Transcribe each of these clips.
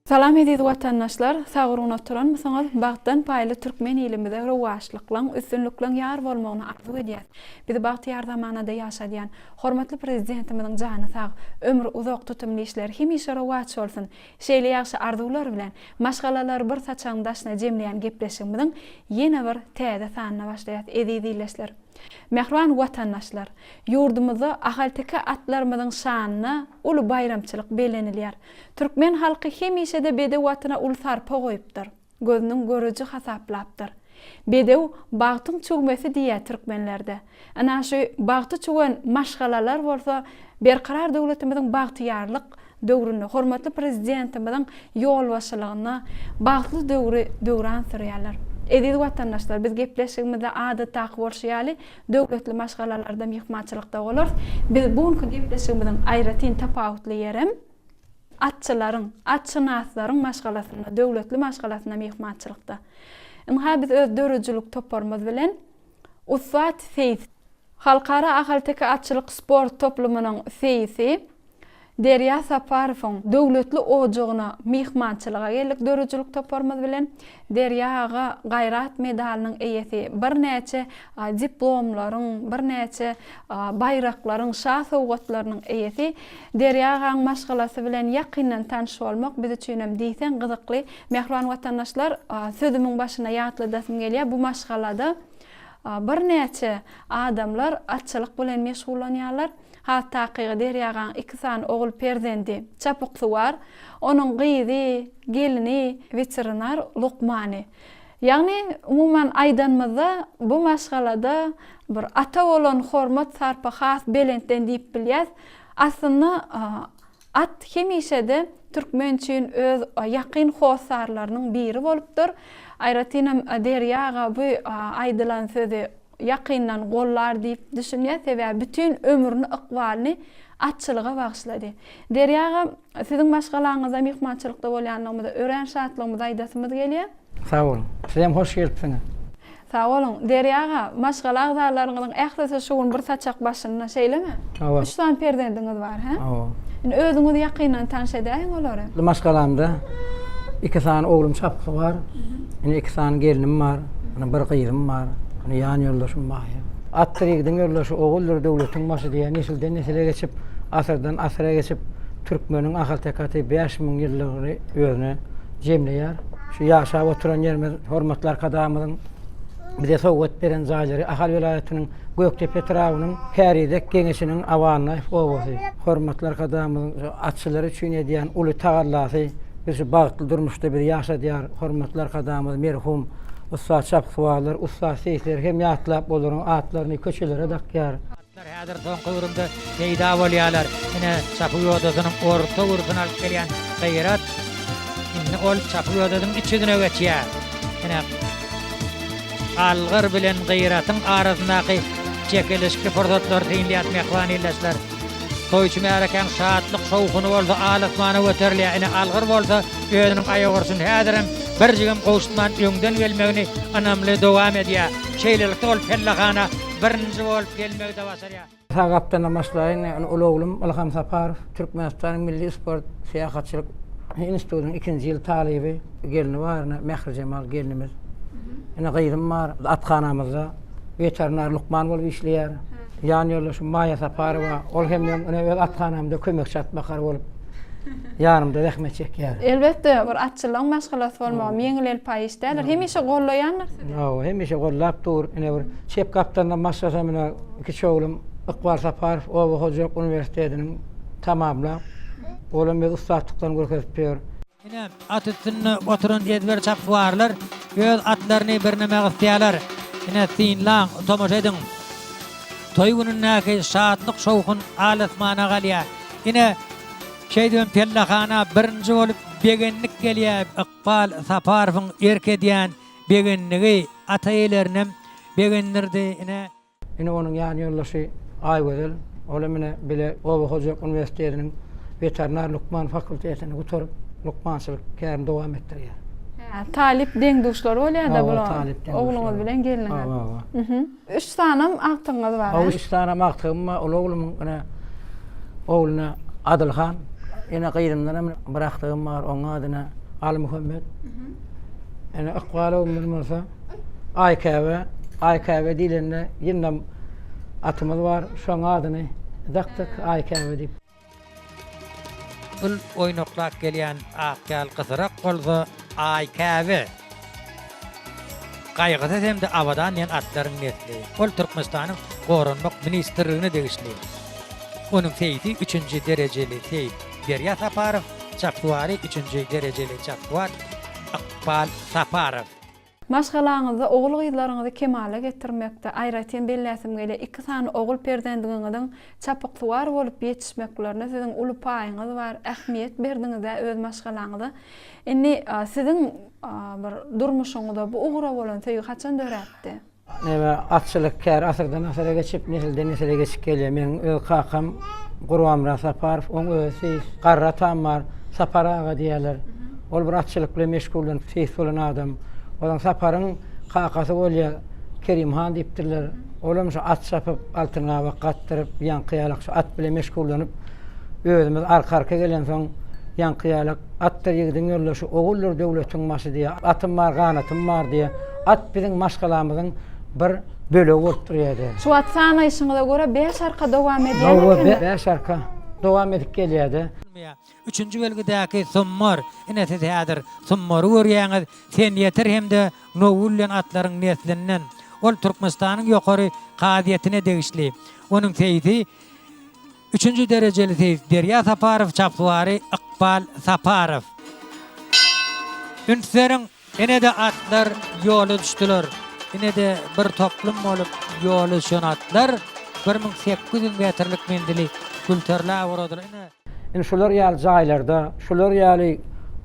Salam eziz watandaşlar, sag-urgun oturanmysyňyz, bagtdan paýly türkmen ilimize rowaçlyklaň, üstünlikleň ýar bolmagyny arzuw edýäs. Bizi bagtyýar zamanada ýaşadýan hormatly Prezidentimiziň jany sag, ömri uzak, tutumly işleri hemişe rowaç bolsun! Şeýle ýagşy arzuwlar bilen, maşgalalary bir saçagyň daşyna jemleýän gepleşigimiziň ýene bir täze sanyna başlaýas eziz ildeşler. Mähriban watandaşlar! Ýurdumyzda ahalteke atlarymyzyň şanyna uly baýramçylyk bellenilýär. Türkmen halky hemişe-de bedew atyna uly sarpa goýupdyr, gözüniň göreji hasaplapdyr. Bedew, bagtyň çüwmesi diýýär türkmenlerde. Ynha şu bagty çüwen maşgalalar bolsa Berkarar döwletimiziň bagtyýarlyk döwründe hormatly Prezidentimiziň ýolbaşçylygynda bagtly döwri döwran sürýärler. Eziz watandaşlar, biz gepleşigimizde adatdaky bolşy ýaly, döwletli maşgalalarda myhmançylykda bolarys. Biz bu günki gepleşigimiziň aýratyn tapawutly ýerem, atçylaryň, atşynaslaryň maşgalasynda, döwletli maşgalasynda myhmançylykda. Ynha, biz öz döredijilik toparymyz bilen ussat seýis, Halkara ahalteke atçylyk sport toplumynyň seýisi Derýa Saparowyň döwletli ojagyna myhmançylyga geldik döredijilik toparymyz bilen. Derýa aga Gaýrat medalynyň eýesi, birnäçe diplomlaryň, birnäçe baýraklaryň, şa sowgatlarynyň eýesi. Derýa agaň maşgalasy bilen ýakyndan tanyş bolmak biz üçinem diýseň gyzykly. Mähriban watandaşlar, sözümiň başynda ýatladasym gelýär, bu maşgalada birnäçe adamlar atçylyk bilen meşgullanýarlar. Has takygy Derýagaň iki sany ogul perzendi, çapyksuwar, onuň gyzy, gelni, weterinar lukmany. Ýagny, umuman aýdanymyzda, bu maşgalada bir ata bolan hormat-sarpa has belentden diýip bilýäs. Aslynda, at hemişe-de türkmen üçin öz ýakyn hossarlarynyň biri bolupdyr. Aýratynam Derýa aga bu aýdylan sözi ýakyndan gollar diýip düşünýär, sebäbi bütin ömrüni, ykbalyny atçylyga bagyşlady. Derýa aga, siziň maşgalaňyzda myhmançylykda bolýanlygymyza örän şatlygymyzy aýdasymyz gelýär. Sag boluň. Sizem hoş gelipsiňiz. Sag boluň. Derýa aga, maşgala agzalaryňyzyň ählisi şu gün bir saçak başynda, şeýlemi? Hawa. Üç sany perzendiňiz bar, hä? Hawa. Indi özüňizi ýakyndan tanyş edäýiň olary. Maşgalamda iki sany oglum çapgy bar. Ine iki sany gelnim bar. Ine bir gyzym bar. Ine ýan ýoldaşym bar. Atdyr ýigidiň ýoldaşy, oguldyr döwletiň başy diýen nesilden nesile geçip, asyrdan asyra geçip, türkmeniň ahalteke aty 5000 ýyllygyny özüne jemleýär. Şu ýaşap oturan ýerimiz hormatly Arkadagymyzyň bize sowgat beren jaýlary Ahal welaýatynyň Gökdepe etrabynyň Kärizek geňeşiniň Awannaýew obasy. Hormatly Arkadagymyzyň atçylar üçin edýän uly tagallasy biz şu bagtly durmuşda bizi ýaşadýar. Hormatly Arkadagymyz merhum ussat çapyksuwarlar, ussat seýisleri hem ýatlap, olaryň atlaryny köçelere dakýar. Atlar häzir soňky öwrümde peýda bolýarlar. Ine, çapyk ýodasynyň orta ugrusyny alyp gelýän Gyrat. Indi ol çapyk ýodasynyň iç ýüzüne geçýär. Ine, Algyr bilen Gyratyň arasyndaky çekeleşikli pursatlary synlaýas mähriban ildeşler. Toýçy märekäň şatlyk-şowhuny bolsa al-asmana göterilýär. Ine, Algyr bolsa özüniň aýak urşuny häzirem birjigem gowşutman öňden gelmegini ynamly dowam edýär. Şeýlelikde ol pellehana birinji bolup gelmegi-de başarýar. Sag gapdaldan başlaýyn. Ýagny uly oglum Ylham Saparow Türkmenistanyň Milli sport syýahatçylyk institutynyň ikinji ýyl talyby. Gelni bar, ine Mährijemal gelnimiz. Ine gyzym bar, athanamyzda weterinar lukman bolup işleýär. Ýan ýoldaşym Maýa Saparowa, ol hem meň ine öz athanamda kömekçi atbakar bolup ýanymda zähmet çekýär. Elbetde, bir atçylygyň maşgalasy bolmagam ýeňil-elpaý iş däldir. Hemişe gollaýandyr sizi. Hawa, hemişe gollap dur. Ine bir çep gapdalyndan başlasam ine kiçi oglum Ykbal Saparow oba hojalyk uniwersitetiniň tamamlap, ol hem öz ussatlyklaryny görkezip ýör. Ine, at üstünde oturan ezber çapyksuwarlar öz atlaryny birneme gysýarlar. Ine, synlaň, tomaşa ediň. Toý günündäki şatlyk-şowhun al-asmana galýar. Ine, şeýdibem pellehana birinji bolup Begendik gelýär. Ykbal Saparowyň erk edýän Begendigi ata eýelerinem begendirdi. Ine. Ine onuň ýan ýoldaşy Aýgözel, ol hem ine bile oba hojalyk uniwersitetiniň weterinar lukman fakultetini gutaryp, lukmançylyk kärini dowam etdirýär. Hä, talyp deň-duşlary bolýar-da Hawa, bular, talyp deň-duşlary. ogluňyz bilen gelniňiz. Hawa, hawa. Mhm. Üç sanam agtygyňyz bar, Hawa, hä? üç sanam agtygym bar. Uly oglumyň ine ogluna Adylhan. Ene gyzymdan hem bir agtygym bar, oň adyna Alymuhammet. Ene Ykbal oglumdan bolsa Aýkäbe, Aýkäbe diýlende ýyndam atymyz bar, şoň adyny dakdyk Aýkäbe diýip. Ol oýnaklap gelýän akýal gysyrak bolsa Aýkäbe, Gaýgysyz hem-de Abadan diýen atlaryň nesli. Ol Türkmenistanyň Goranmak ministrligine degişli. Onuň seýsi üçünji derejeli seýis Derýa Saparow, çapsuwary üçünji derejeli çapsuwar Ykbal Saparow. Maşgalaňyzda ogul-gyzlaryňyzy kemala getirmekde, aýratyn belläsim gelýär, iki sany ogul perzendiňiziň çapyksuwar bolup ýetişmeklerine siziň uly paýyňyz bar, ähmiýet berdiňiz-ä öz maşgalaňyza. Indi siziň bir durmuşyňyzda bu ugra bolan söýgi haçan döräpdi? Neme, atçylyk käri asyrdan asyra geçip, nesilden nesile geçip gelýär. Meniň öz kakam Gurbanmyrat Saparow, oň özi seýis. Garry atam bar, Sapar aga diýýärler. Ol bir atçylyk bilen meşgullanyp, seýis bolan adam. Onuň Saparyň kakasy bolýar, Kerim han diýipdirler. Olam şu at çapyp, altyn gabak gatdyryp, ýaňky ýalak şu at bilen meşgullanyp, özümiz arka-arka gelensoň, ýaňky ýalak Atdyr ýigidiň ýoldaşy, oguldyr döwletiň başy diýýär. Atym bar, ganatym bar diýýär. At biziň maşgalamyzyň bir bölegi bolup durýar-da. Şu wagt sanaýşyňyza görä bäş arka dowam edýän Hawa, bäş arka dowam edip gelýär-de. Üçünji belgidäki Summar, ine siz häzir Summary görýäňiz, Senýetir hem-de Nowgül diýen atlaryň neslinden. Ol Türkmenistanyň Ýokary kazyýetine degişli. Onuň seýsi Üçünji derejeli seýis Derýa Saparow, çapsuwary Ykbal Saparow. Üns beriň, ine-de atlar ýola düşdüler. Ine-de bir toplum bolup ýola düşen atlar 1800 metrlik menzili külterläp ugradylar. Ine. Ine şular ýaly jaýlarda, şular ýaly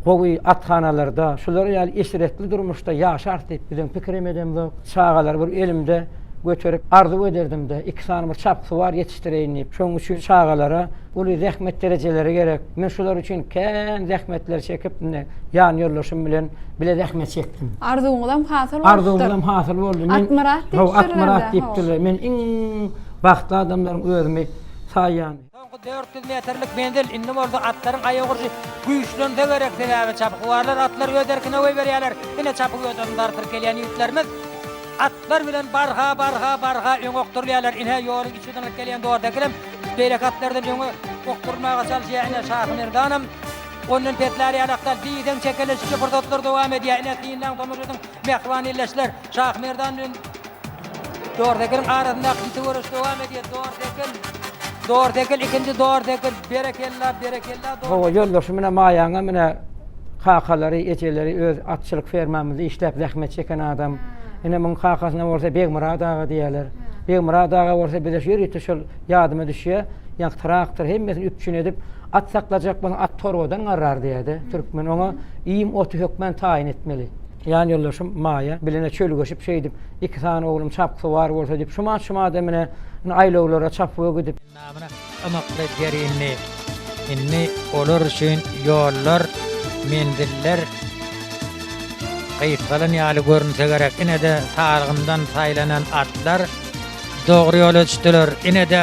gowy athanalarda, şular ýaly eşretli durmuşda ýaşarys diýip bizem pikirem edemzok. Çagalary bir elimde göterip arzuw ederdim-de, iki sany bir çapyksuwar ýetişdireýin diýip. Şonuň üçin çagalara uly zähmet derejeleri gerek. Men şular üçin kän zähmetler çekip, indi ýan ýoldaşym bilen bile zähmet çekdim. Arzuwyňyzam hasyl bolupdyr. Arzuwymyzam hasyl boldy. Atmyrat diýipdirler-dä. Hawa, Atmyrat diýipdirler. Men iň bagtly adamlaryň özümi saýýan. Soňky 400 metrlik menzil, indi bolsa atlaryň aýak urşy güýçlense gerek, sebäbi çapyksuwarlar atlary öz erkine goýberýärler. Ine çapyk öýdesini dartyryp gelýän ýigitlerimiz atlar bilen barha, barha, barha öňe okdurylýarlar. Ine ýoluň iç ýüzüni alyp gelýän Dordekelem beýleki atlardan öňe okdurylmaga çalyşýar. Ine Şahymerdanam ondan peslär ýalakdal. Diýseň çekeleşikli pursatlar dowam edýär. Ine synlaň, tomaşa ediň, mähriban ildeşler, Şahymerdan bilen Dorsekiliň arasyndaky ýiti göreş dowam edýär. Dorsekil, Dorsekil, ikinji Dorsekil, berekella, berekella Dorsekil. Hawa, ýoldaşym mine Maýaňa mine kakalary, ejeleri öz atçylyk fermamyzda işläp zähmet çeken adam. Ine muň kakasyna bolsa Begmyrat aga diýýärler. Begmyrat aga bolsa bize şu ýörite şol ýadyma düşýär, ýaňky traktor hemmesini üpjün edip, at saklajak bolsaň at torbadan garrar diýýär-de türkmen. Oňa iým oty hökmän taýyn etmeli. Ýan ýoldaşym Maýa bilen-ä çölgeşip şeýdip, iki sany oglum çapyksuwar bolsa diýip, şumat-şumada mine aýlawlara çapyga gidip. Namyna ymykly derindi. Indi olar üçin ýollar, menziller gysgalan ýaly görünse gerek. Ine-de salgymdan saýlanan atlar dogry ýola düşdüler. Ine-de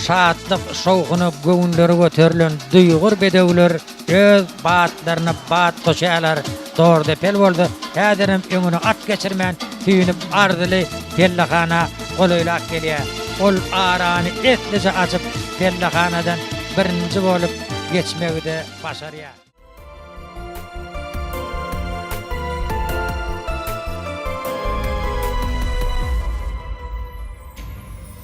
şatlyk-şowhuna göwünleri göterilen duýgur bedewler Öz batlaryna bat goşýarlar. Dordepel bolsa häzirem öňüne at geçirmän, süýnüp arzyly pellehana golaýlap gelýär. Ol arany eslije açyp, pellehanadan birinji bolup geçmegi-de başarýar.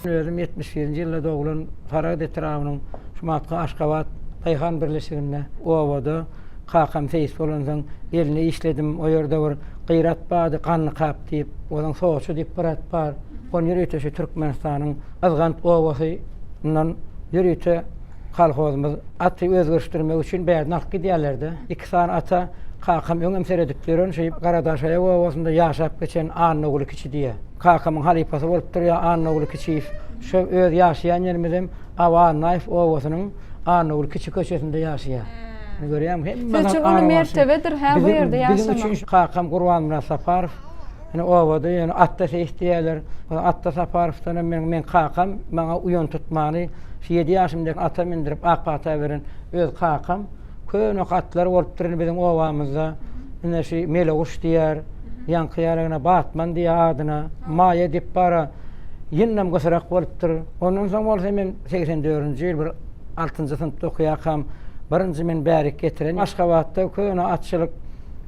Özüm 71-nji ýylda doglan Saragt etrabynyň Şumatgy Aşgabat daýhan birleşiginde obada kakam seýis bolansoň elinde işledim. O ýerde bir gyr at bardy, Gannykap diýip, onuň Soçy diýip bir at bar. Ony ýörite şu Türkmenistanyň Yzgant obasyndan ýörite kolhozymyz aty özgerişdirmek üçin bärden alyp gidýärlerdi. Iki sany ata kakam öňem seredip ýören şu Garadaşaýak obasynda ýaşap geçen Annaguly kiçi diýýär. Kakamyň halypasy bolup durýar Annaguly Kiçiýew. Şo öz ýaşaýan ýerimizem Aba Annaýew obasynyň Annaguly kiçi köçesinde ýaşaýar. Indi görýäňmi, hemme Siz zat üçin uly arabaşy. mertebedir hä bu Biziň ýerde biziň ýaşamak. üçin kakam Gurbanmyrat Saparow. Ine obada ýöne Atda seýis diýýärler. Atda Saparowdan hem meniň meň kakam maňa uýan tutmany. Şu ýedi ýaşymda ata mindirip ak pata beren öz kakam. Köne atlar bolupdyr indi biziň obamyzda. Ine şu Meleguş diýer, ýaňky ýalygyna Batman diýer adyna, Maýa diýip bara ýyndam gysyrak bolupdyr. Ondan soň bolsa men 84-nji ýyl bir altynjy synpda okaýarkam birinji men bärik getiren Aşgabatda köne atçylyk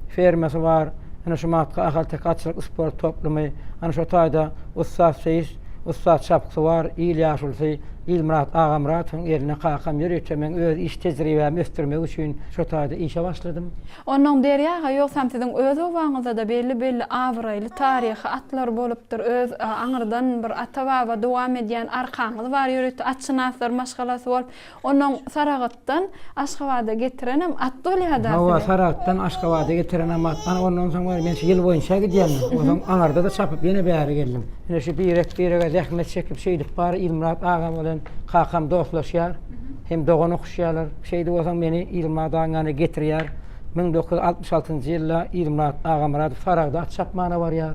fermasy bar. Ine şu matka Ahalteke atçylyk sport toplumy. Ana şo taýda ussat seýis, ussat çapyksuwar, il ýaşulusy Ilmyrat Agamyradowyň eline kakam ýörite meň öz iş tejribämi ösdürmek üçin şo taýda işe başladym. Onnoň Derýa aga ýogsam siziň öz obaňyzda-da belli-belli abraýly taryhy atlar bolupdyr, öz aňyrdan bir ata-baba dowam edýän arkaňyz bar ýörite atşynaslar maşgalasy bolup, onnoň Saragtdan Aşgabada getirenem at bolýada Hawa, Saragtdan Aşgabada getirenem at. Ana ondan soň bar men şu ýyl boýunça gidýän. Onsoň aňarda-da çapyp ýene bäri geldim. Ine şu birek-birege zähmet çekip şeýdip bar Ilmyrat agam bilen kakam dostlaşýar. Hem dogan okuşýarlar. Şeýdip bolsaň meni Ilmyrat agaň ýanyna getirýär. 1966-njy ýylda Ilmyrat Agamyradow Saragda at çapmana barýar.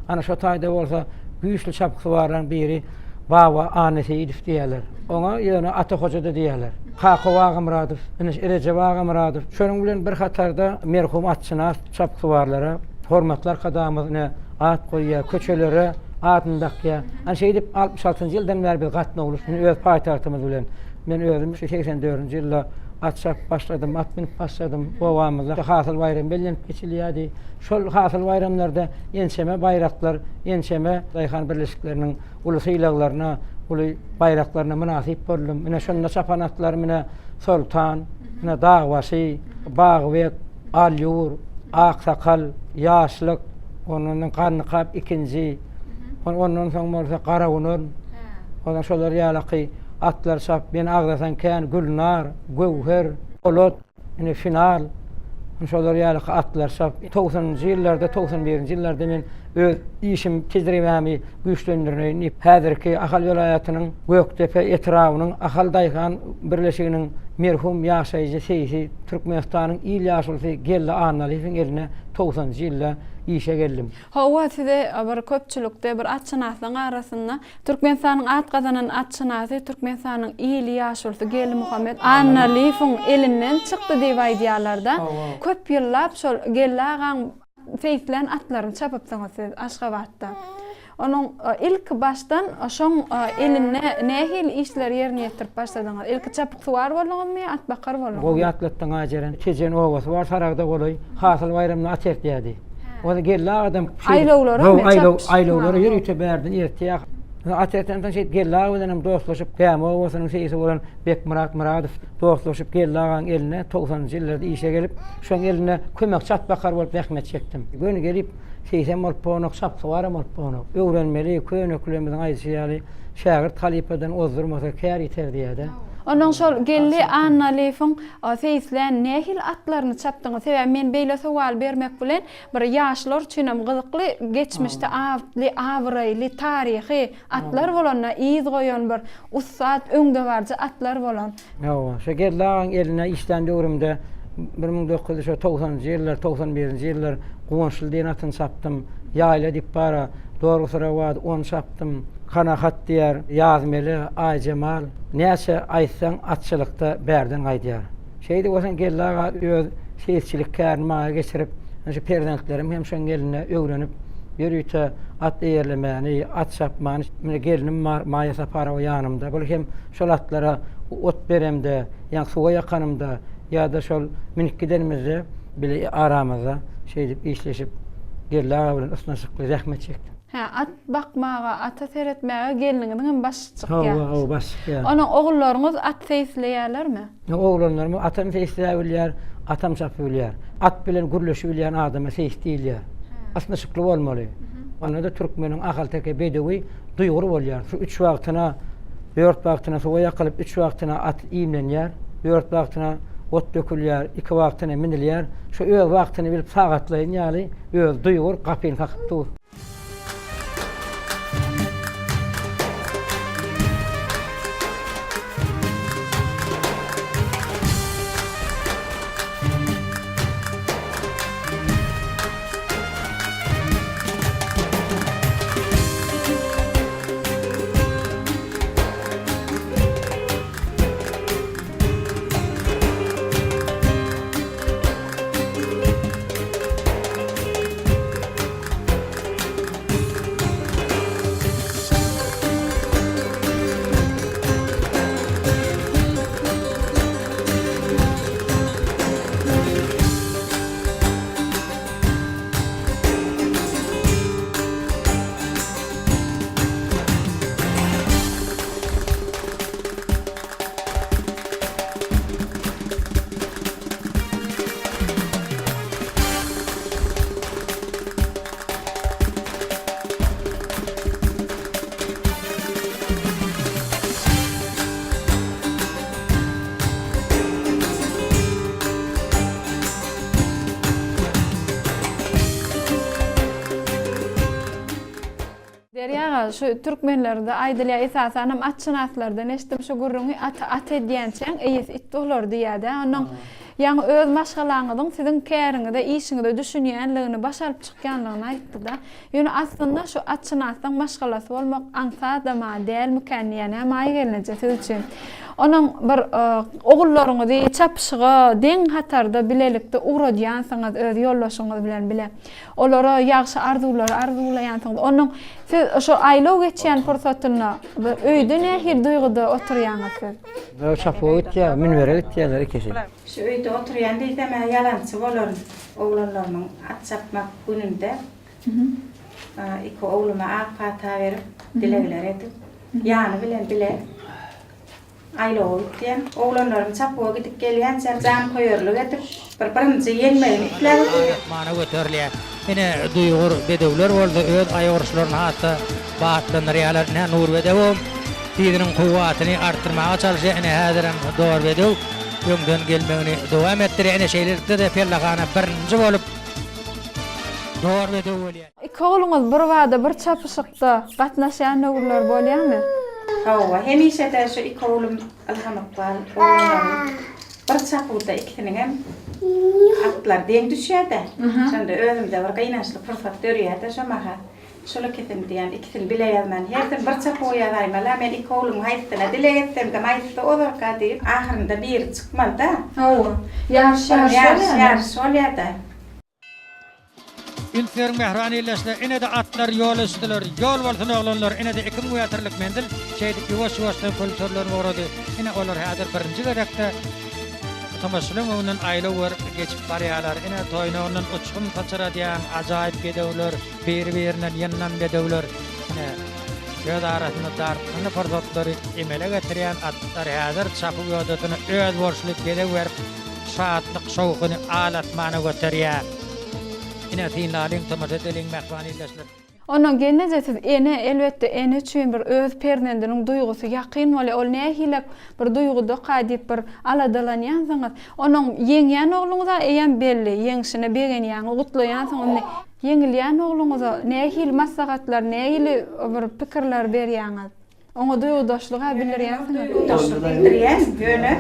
Ana şo taýda bolsa güýçli çapyksuwarlaryň biri Baba Annaseýidow diýýärler. Oňa ýöne Ata hoja-da diýýärler. Kakow Agamyradow, ine Rejep Agamyradow. Şonuň bilen bir hatarda merhum atşynas çapyksuwarlara hormatly Arkadagymyz ine at goýýar, köçelere adyny dakýar. Ana şeýdip 66-njy ýyldan bäri biz gatnawly ine öz paýtagtymyz bilen. Men özüm şu 84-nji ýylda at çapyp başladym, at münüp başladym. Obamyzda Hasyl baýramy bellenip geçilýärdi. Şol hasyl baýramlarda ençeme baýraklar, ençeme daýhan birleşikleriniň uly sylaglaryna, uly baýraklaryna mynasyp boldum. Ine şonda çapan atlarym ine Soltan, ine Dagbaşy, Bagbek, Alýur, Aksakal, Ýaşlyk, ondan soň Gannykap ikinji, ondan soň bolsa Garagunan, ondan şolar ýalaky atlar çap, meni agzasaň kän Gülnar, Göwher, Polat, Ine final, şolar ýaly atlar çap. Togsanynjy ýyllarda, 91-nji ýyllarda men öz işim, tejribämi güýçlendirmeýin diýip, häzirki Ahal welaýatynyň Gökdepe etrabynyň Ahal daýhan birleşiginiň merhum ýaşaýjy seýsi, Türkmenistanyň il ýaşulusy Geldi Annalyýewiň eline togsanynjy ýylda işe geldim. Hawa, size bir köpçülikde, bir atşynaslaryň arasynda Türkmenistanyň at gazanan atşynasy, Türkmenistanyň il ýaşulusy Geldimuhammet Annalyýewiň elinden çykdy diýip aýdýarlar-da. Köp ýyllap şol Geldi agaň seýislän atlaryny çapypsyňyz siz Aşgabatda. Onuň ilki başdan şoň elinde nähili işleri ýerine ýetirip başladyňyz? Ilki çapyksuwar bolduňyzmy ýa atbakar bolduňyzmy? Gowy ýatlatdyň Aýjeren. Tejen obasy bar Saragda golaý. Hasyl baýramyna at ertýärdi. Ony Geldi agadan Aýlawlara mi? Aýlaw, aýlawlara ýörite bärden ertýär. At ertensoň şeýdip Geldi aga bilen hem dostlaşyp, Gämi obasynyň seýsi bolan Bekmyrat Myradow dostlaşyp Geldi agaň eline togsanynjy ýyllarda işe gelip, şoň eline kömekçi atbakar bolup zähmet çekdim. Göni gelip seýsem bolup bolanok, çapyksuwaram bolup bolanok. Öwrenmeli, könekilerimiziň aýdyşy ýaly, şägirt halypadan ozdurmasa kär ýiter diýýär-dä. Onuň şol Geldi Annalyýewiň Seýislän nähili atlaryny çapdyňyz? Sebäbi men beýle sowal bermek bilen bir ýaşlar üçinem gyzykly geçmişde atly, abraýly, taryhy atlar bolanda yz goýan bir ussat, öňdebaryjy atlar bolan. Hawa, şo Geldi agaň eline işlän döwrümde 1900 şo togsanynjy ýyllar, 91-nji ýyllar Guwançly diýen atyny çapdym. Ýaýla diýip bar-a, Dorgusyrag bardy, ony çapdym. Kanahat diýer, Ýazmele, Aýjemal. Näçe aýtsaň atçylykda bärden gaýdýar. Şeýdip bolsaň Geldi aga öz seýisçilik kärini maňa geçirip, şu perzentlerim hem şoň elinde öwrenip, ýörite at eýerlemäni, at çapmany, indi gelnim bar Maýa Saparowa ýanymda, bul hem şol atlara ot beremde, ýa suwa ýakanymda ýa-da şol münüp gidenimizde bile aramyzda şeýdip işleşip Geldi aga bilen ysnyşykly zähmet çekdim. Hä, at bakmaga, ata seretmäge gelniňiziňem başy çykýar. Hawa, hawa, başy çykýar. Onuň ogullaryňyz at seýisleýärlermi? Oglanlarymyz atam seýisläp bilýär, atam çapyp bilýär. At bilen gürleşip bilýän adama seýis diýilýär. Ysnyşykly bolmaly. Onda-da türkmeniň ahalteke bedewi duýgur bolýar. Şu üç wagtyna, dört wagtyna suwa ýakylyp, üç wagtyna at iýmlenýär, dört wagtyna ot dökülýär, iki wagtyna minilýär. Şu öz wagtyny bilip sagatlaýyn ýaly özi duýgur, gapyny kakyp dur. Aýdylýar, şu türkmenlerde aýdylýar, esasanam atşynaslardan eşitdim şu gürrüňi, aty at edýänçäň, eýesi it bolar diýýär-dä. Onuň ýaňy öz maşgalaňyzyň siziň käriňize, işiňize düşünýänligini, baş alyp çykýanlygyny aýtdy-da. Ýöne aslynda şu atşynasyň maşgalasy bolmak aňsadam-a dälmikän diýýän, hä Maýa gelneje siz üçin. Onuň bir ogullaryňyzy çapyşyga deň hatarda bilelikde ugradýansyňyz öz ýoldaşyňyz bilen bile. Olara ýagşy arzuwlary arzuwlaýansyňyz. Onuň siz şo aýlaw geçýän pursatynda bir öýde nähili duýguda oturýaňyz siz? Bular çapuwa gitýär, münbere gitýärler ikisi. Şu öýde oturýan diýsem-ä ýalançy bolaryn. Oglanlarymyň at çapmak gününde iki ogluma ak pata berip, dilegler edip, ýany bilen bile Aýlawa gitýän. Oglanlarym çapuwa gidip gelýänçä janköýerlik edip, bir birinji ýeňmegini isläp. Asmana göterilýär. Ine, duýgur bedewler bolsa öz aýguruşlaryny has-da batlandyrýarlar. Ine, Nurbedewem tiziniň kuwwatyny artdyrmaga çalyşýar. Ine, häzirem Dorbedew öňden gelmegini dowam etdirýär. Ine, şeýlelikde-de pellehana birinji bolup Dorbedew bolýar. Iki ogluňyz birbada bir çapyşykda gatnaşýan döwürler bolýarmy? Hawa, hemişe-de şu iki oglum Ylham Ykbal oglanlarym bir çapuwda ikisiniňem atlary deň düşýär-de. Şonda özümde bir gynançly pursat dörýär-de şo mahal. Şol ikisini diýýän, ikisini bile ýazman, hersini bir çapuwa ýazaýmaly-a, men iki oglumyň haýsysyna dileg etsem-de, haýsysy ozarka diýip, ahyrynda biri çykmaly-da. Hawa, ýaryş ýaryş bolýar-da. Ýaryş bolýar-da. Üns beriň mähriban ildeşler, ine-de atlar ýola düşdüler. Ýol bolsun oglanlar, ine-de 2000 metrlik menzil. Şeýdip ýuwaş-ýuwaşdan kölçerlenip ugrady. Ine olar häzir birinji gezekde tomaşaçylaryň öňünden aýlaw görüp geçip barýarlar. Ine toýnagyndan uçgun syçradýan ajaýyp bedewler, biri-birinden ýyndam bedewler. Ine öz arasynda dartgynly pursatlary emele getirýän atlar häzir çapuw ýodasyna özboluşly bezeg berip, şatlyk-şowhuny al-asmana göterýär. Ine, synlalyň, tomaşa edeliň, mähriban ildeşler! Ondan gelneje siz ene, elbetde ene üçin bir öz perzendiniň duýgusy ýakyn bolýar, ol nähilek bir duýgudaka diýip bir aladalanýansyňyz. Onuň ýeňýän ogluňyza eýýäm belli, ýeňşine begenýäňiz, gutlaýansyňyz. Indi ýeňilýän ogluňyza nähili maslahatlar, nähili bir pikirler berýäňiz? Oňa duýgudaşlyg-a bildirýänsiňiz. Duýgudaşlyk bildirýän, ýöne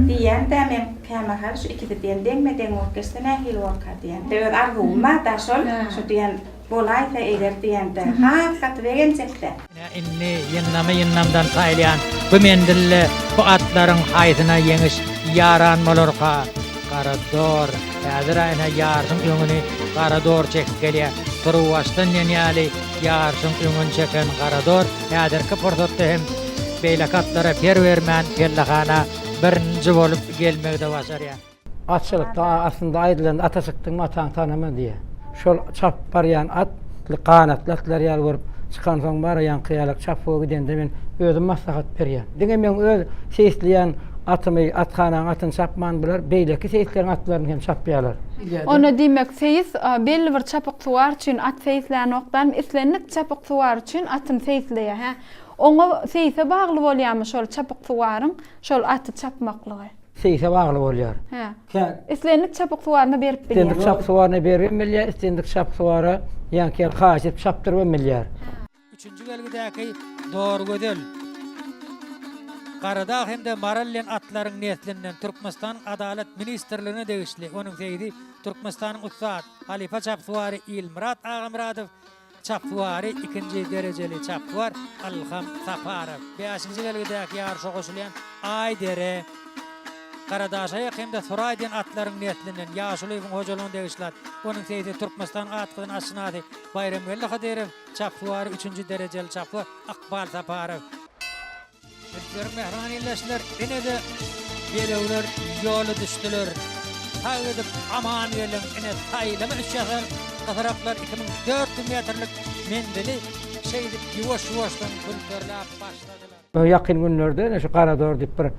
diýýän-dä men kämahal şu ikisi diýen deňme-deň bolup geçse nähili borka diýýän. Öz arzuwym bar-da şol, şu diýen bolaýsa eger diýende has gaty begenjek-dä. Ine indi ýyndamy ýyndamdan saýylýan bu menzilde bu atlaryň haýsyna ýeňiş ýaran bolarka? Gara dor, häzir-ä ine ýaryşyň öňüni gara dor çekip gelýär. Turuwbaşdan diýen ýaly Ýaryşyň öňüni çeken Garador häzirki pursatda hem beýleki atlara per bermän pellehana birinji bolup gelmegi-de başarýar. Atçylykda aslynda aýdylanda ata çykdyňmy ataňy tanama diýýär. Şol çapyp barýan at ganatly atlar ýaly görüp çykansoň bar ýaňky ýalak çapuwa gidende men özüm maslahat berýän. Diňe meň öz seýisleýän atymy athanaň atyny çapman bular beýleki seýisleriň atlaryny hem çapýarlar. Onda diýmek seýis belli bir çapyksuwar üçin at seýislänokdam islendik çapyksuwar üçin atyny seýisleýär hä? Oňa seýise bagly bolýarmy şol çapyksuwaryň şol aty çapmaklygy? Seýise bagly bolýar. Hä. Islendik çapyksuwaryna berip bilýär. Islendik çapyksuwaryna beribem bilýär, islendik çapyksuwara ýaňky ýaly haýyş edip çapdyrybam bilýär. Üçünji belgidäki Dorgözel, Garadag hem-de Maral diýen atlaryň neslinden Türkmenistanyň Adalat ministrligine degişli onuň seýidi Türkmenistanyň ussat, halypa çapsuwary Ilmyrat Agamyradow, çapsuwary ikinji derejeli çapsuwar Ylham Saparow. Bäşinji belgidäki ýaryşa goşulýan Aýdere, Garadaşaýak hem-de Suraý diýen atlaryň neslinden Ýaşulyýewiň hojalygyna degişli at, onuň seýsi Türkmenistanyň at gazanan atşynasy Baýramgeldi Hydyrow, Çapsuwary üçünji derejeli çapsuwar Ykbal Saparow. Ünsleri mähriban ildeşler, ine-de bedewler ýola düşdüler. Sag gidip, aman geliň, ine saýlama üç ýasar gysyraklar 2400 metrlik menzili şeýdip ýuwaş-ýuwaşdan külterläp başladylar. Ýakyn günlerde ine şu Garador diýip bir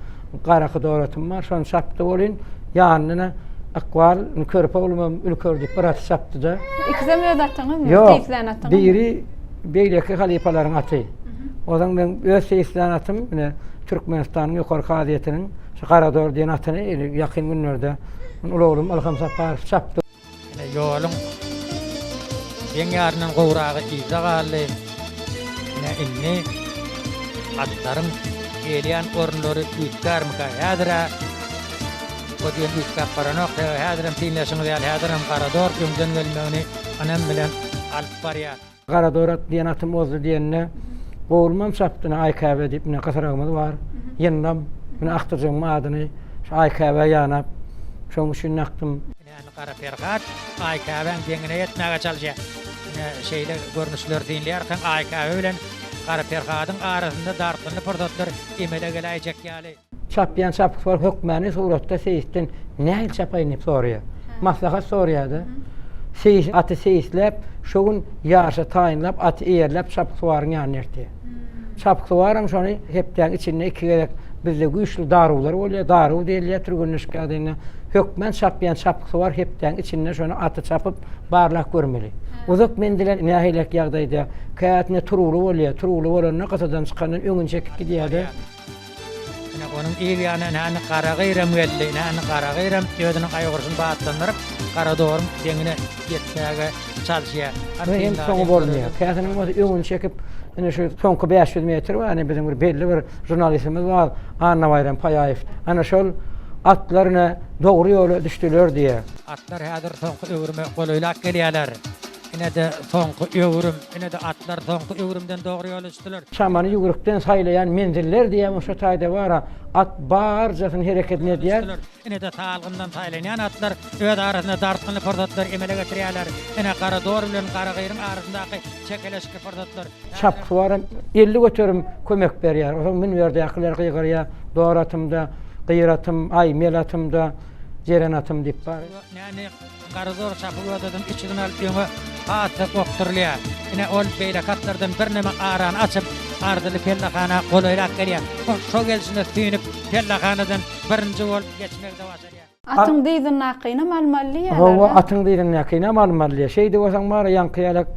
garaky doratym bar, şony çapdy welin, ýanyna Ykbal, indi körpe oglumam Ülker diýip bir aty çapdy-da. Ikisem öz atyňyzmy? Ýok, Seýislän atyňyzmy? biri beýleki halypalaryň aty. Onsoň meň öz seýislän atym ine Türkmenistanyň Ýokary kazyýetiniň şu Garador diýen atyny indi ýakyn günlerde uly oglum Ylham Saparow çapdy. Ine, ýoluň deň ýaryndan gowragy yzda galdy. Ine indi atlaryň gelýän orunlary üýtgärmikä? Häzir-ä o diýen üýtgäp baranok. Sebäbi häzirem synlaşyňyz ýaly, häzirem Garador öňden gelmegini ynam bilen alyp barýar. Garador at diýen atym ozdy diýende, Oglumam çapdy, ine Aýkäbe diýip, ine gysyragymyz bar. Ýyndam, ine agtyjygymyň adyny şu Aýkäbä ýanap, şonuň üçin dakdym. Ine indi Gara Perhat Aýkäbäň deňine ýetmäge çalyşýar. Ine şeýle görnüşleri synlaýarkaň Aýkäbe bilen Gara Perhadyň arasynda dartgynly pursatlar emele geläýjek ýaly. Çapýan çapyksuwar hökmany suratda seýisden nähili çapaýyn diýip soraýar. Maslahat soraýar-da. Seýis aty seýisläp, şo gün ýaryşa taýynlap, aty eýerläp çapyksuwaryň ýanyna eltýär. Çapyksuwaram şony hepdäň içinde iki gezek bizde güýçli daruwlar bolýar, daruw diýilýär türgenleşik ýagdaýynda. Hökman çapýan çapyksuwar hepdäň içinde şony aty çapyp barlap görmeli. Uzak menzile nähiliräk ýagdaýda, kätine turuwly bolýar, turuwly bolanda gysadan çykandan öňüni çekip gidýär-de. Ine, onuň yz ýany ine, indi Gara gyram geldi. Ine, indi Gara gyram özüniň aýgurşuny batlandyryp, Garadoruň deňine ýetmäge çalyşýar. Hany hem soňy bolmaýar. Käsiniň bolsa öňüni çekip, ine şu soňky 500 metr bar, ine biziň bir belli bir žurnalistimiz bar, Annabaýram Paýaýew. Ana şol atlar ine dogry ýola düşdüler diýýär. Atlar häzir soňky öwrüme golaýlap gelýärler. Ine-de soňky öwrüm, ine-de atlar soňky öwrümden dogry ýola düşdüler. Çamany ýüwrükden saýlaýan menziller diýýän şo taýda bar-a, at barjasyny herekedini edýär. Ine-de salgyndan saýlanýan atlar öz arasynda dartgynly pursatlar emele getirýärler. Ine, Garador bilen Garagyryň arasyndaky çekeleşikli pursatlar. Çapyksuwaram 50% kömek berýär. Onsoň münberdäkiler gygyrýar, Dor atym-da, gyr atym, aý, mel atym-da, jeren atym diýip bar. Näme? Garazor çapyk odadan içigini alyp öňe has-da okdurylýar. Ine, ol beýleki atlardan birneme arany açyp, arzyly pellehana golaýlap gelýär. Ol şo gelşine süýnüp, pellehanadan birinji bolup geçmegi-de başarýar. Atyň dyzyndakyny almaly diýýärler-dä. Hawa, atyň dyzyndakyny almaly diýýär. Şeýdip bolsaň bar-a, ýaňky ýalak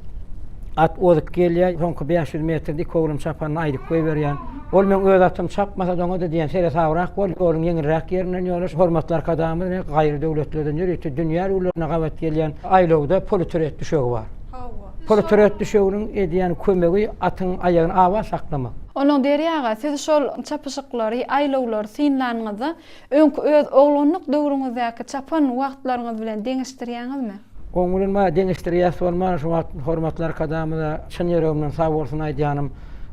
at ozup gelýär. Soňky 500 metrde iki oglum çapanyny aýdyp goýberýän. Ol meň öz atym çapmasa-da oňa-da diýen seresabrak bol, ýoluň ýeňilräk ýerinden ýolaş. Hormatly Arkadagymyz ine gaýry döwletlerden ýörite dünýä ülňülerine gabat gelýän aýlawda poluturet düşegi bar. Hawa. Poluturet düşeginiň edýän kömegi atyň aýagyny abat saklamak. Onuň Derýa aga, siz şol çapyşyklary, aýlawlary synlanyňyzda, öňki öz oglanlyk döwrüňizdäki çapan wagtlaryňyz bilen deňeşdirýäňizmi? Oň bilen maňa deňeşdirýäs bolman, şu wagt hormatly Arkadagymyza çyn ýüregimden sag bolsun aýdýanym,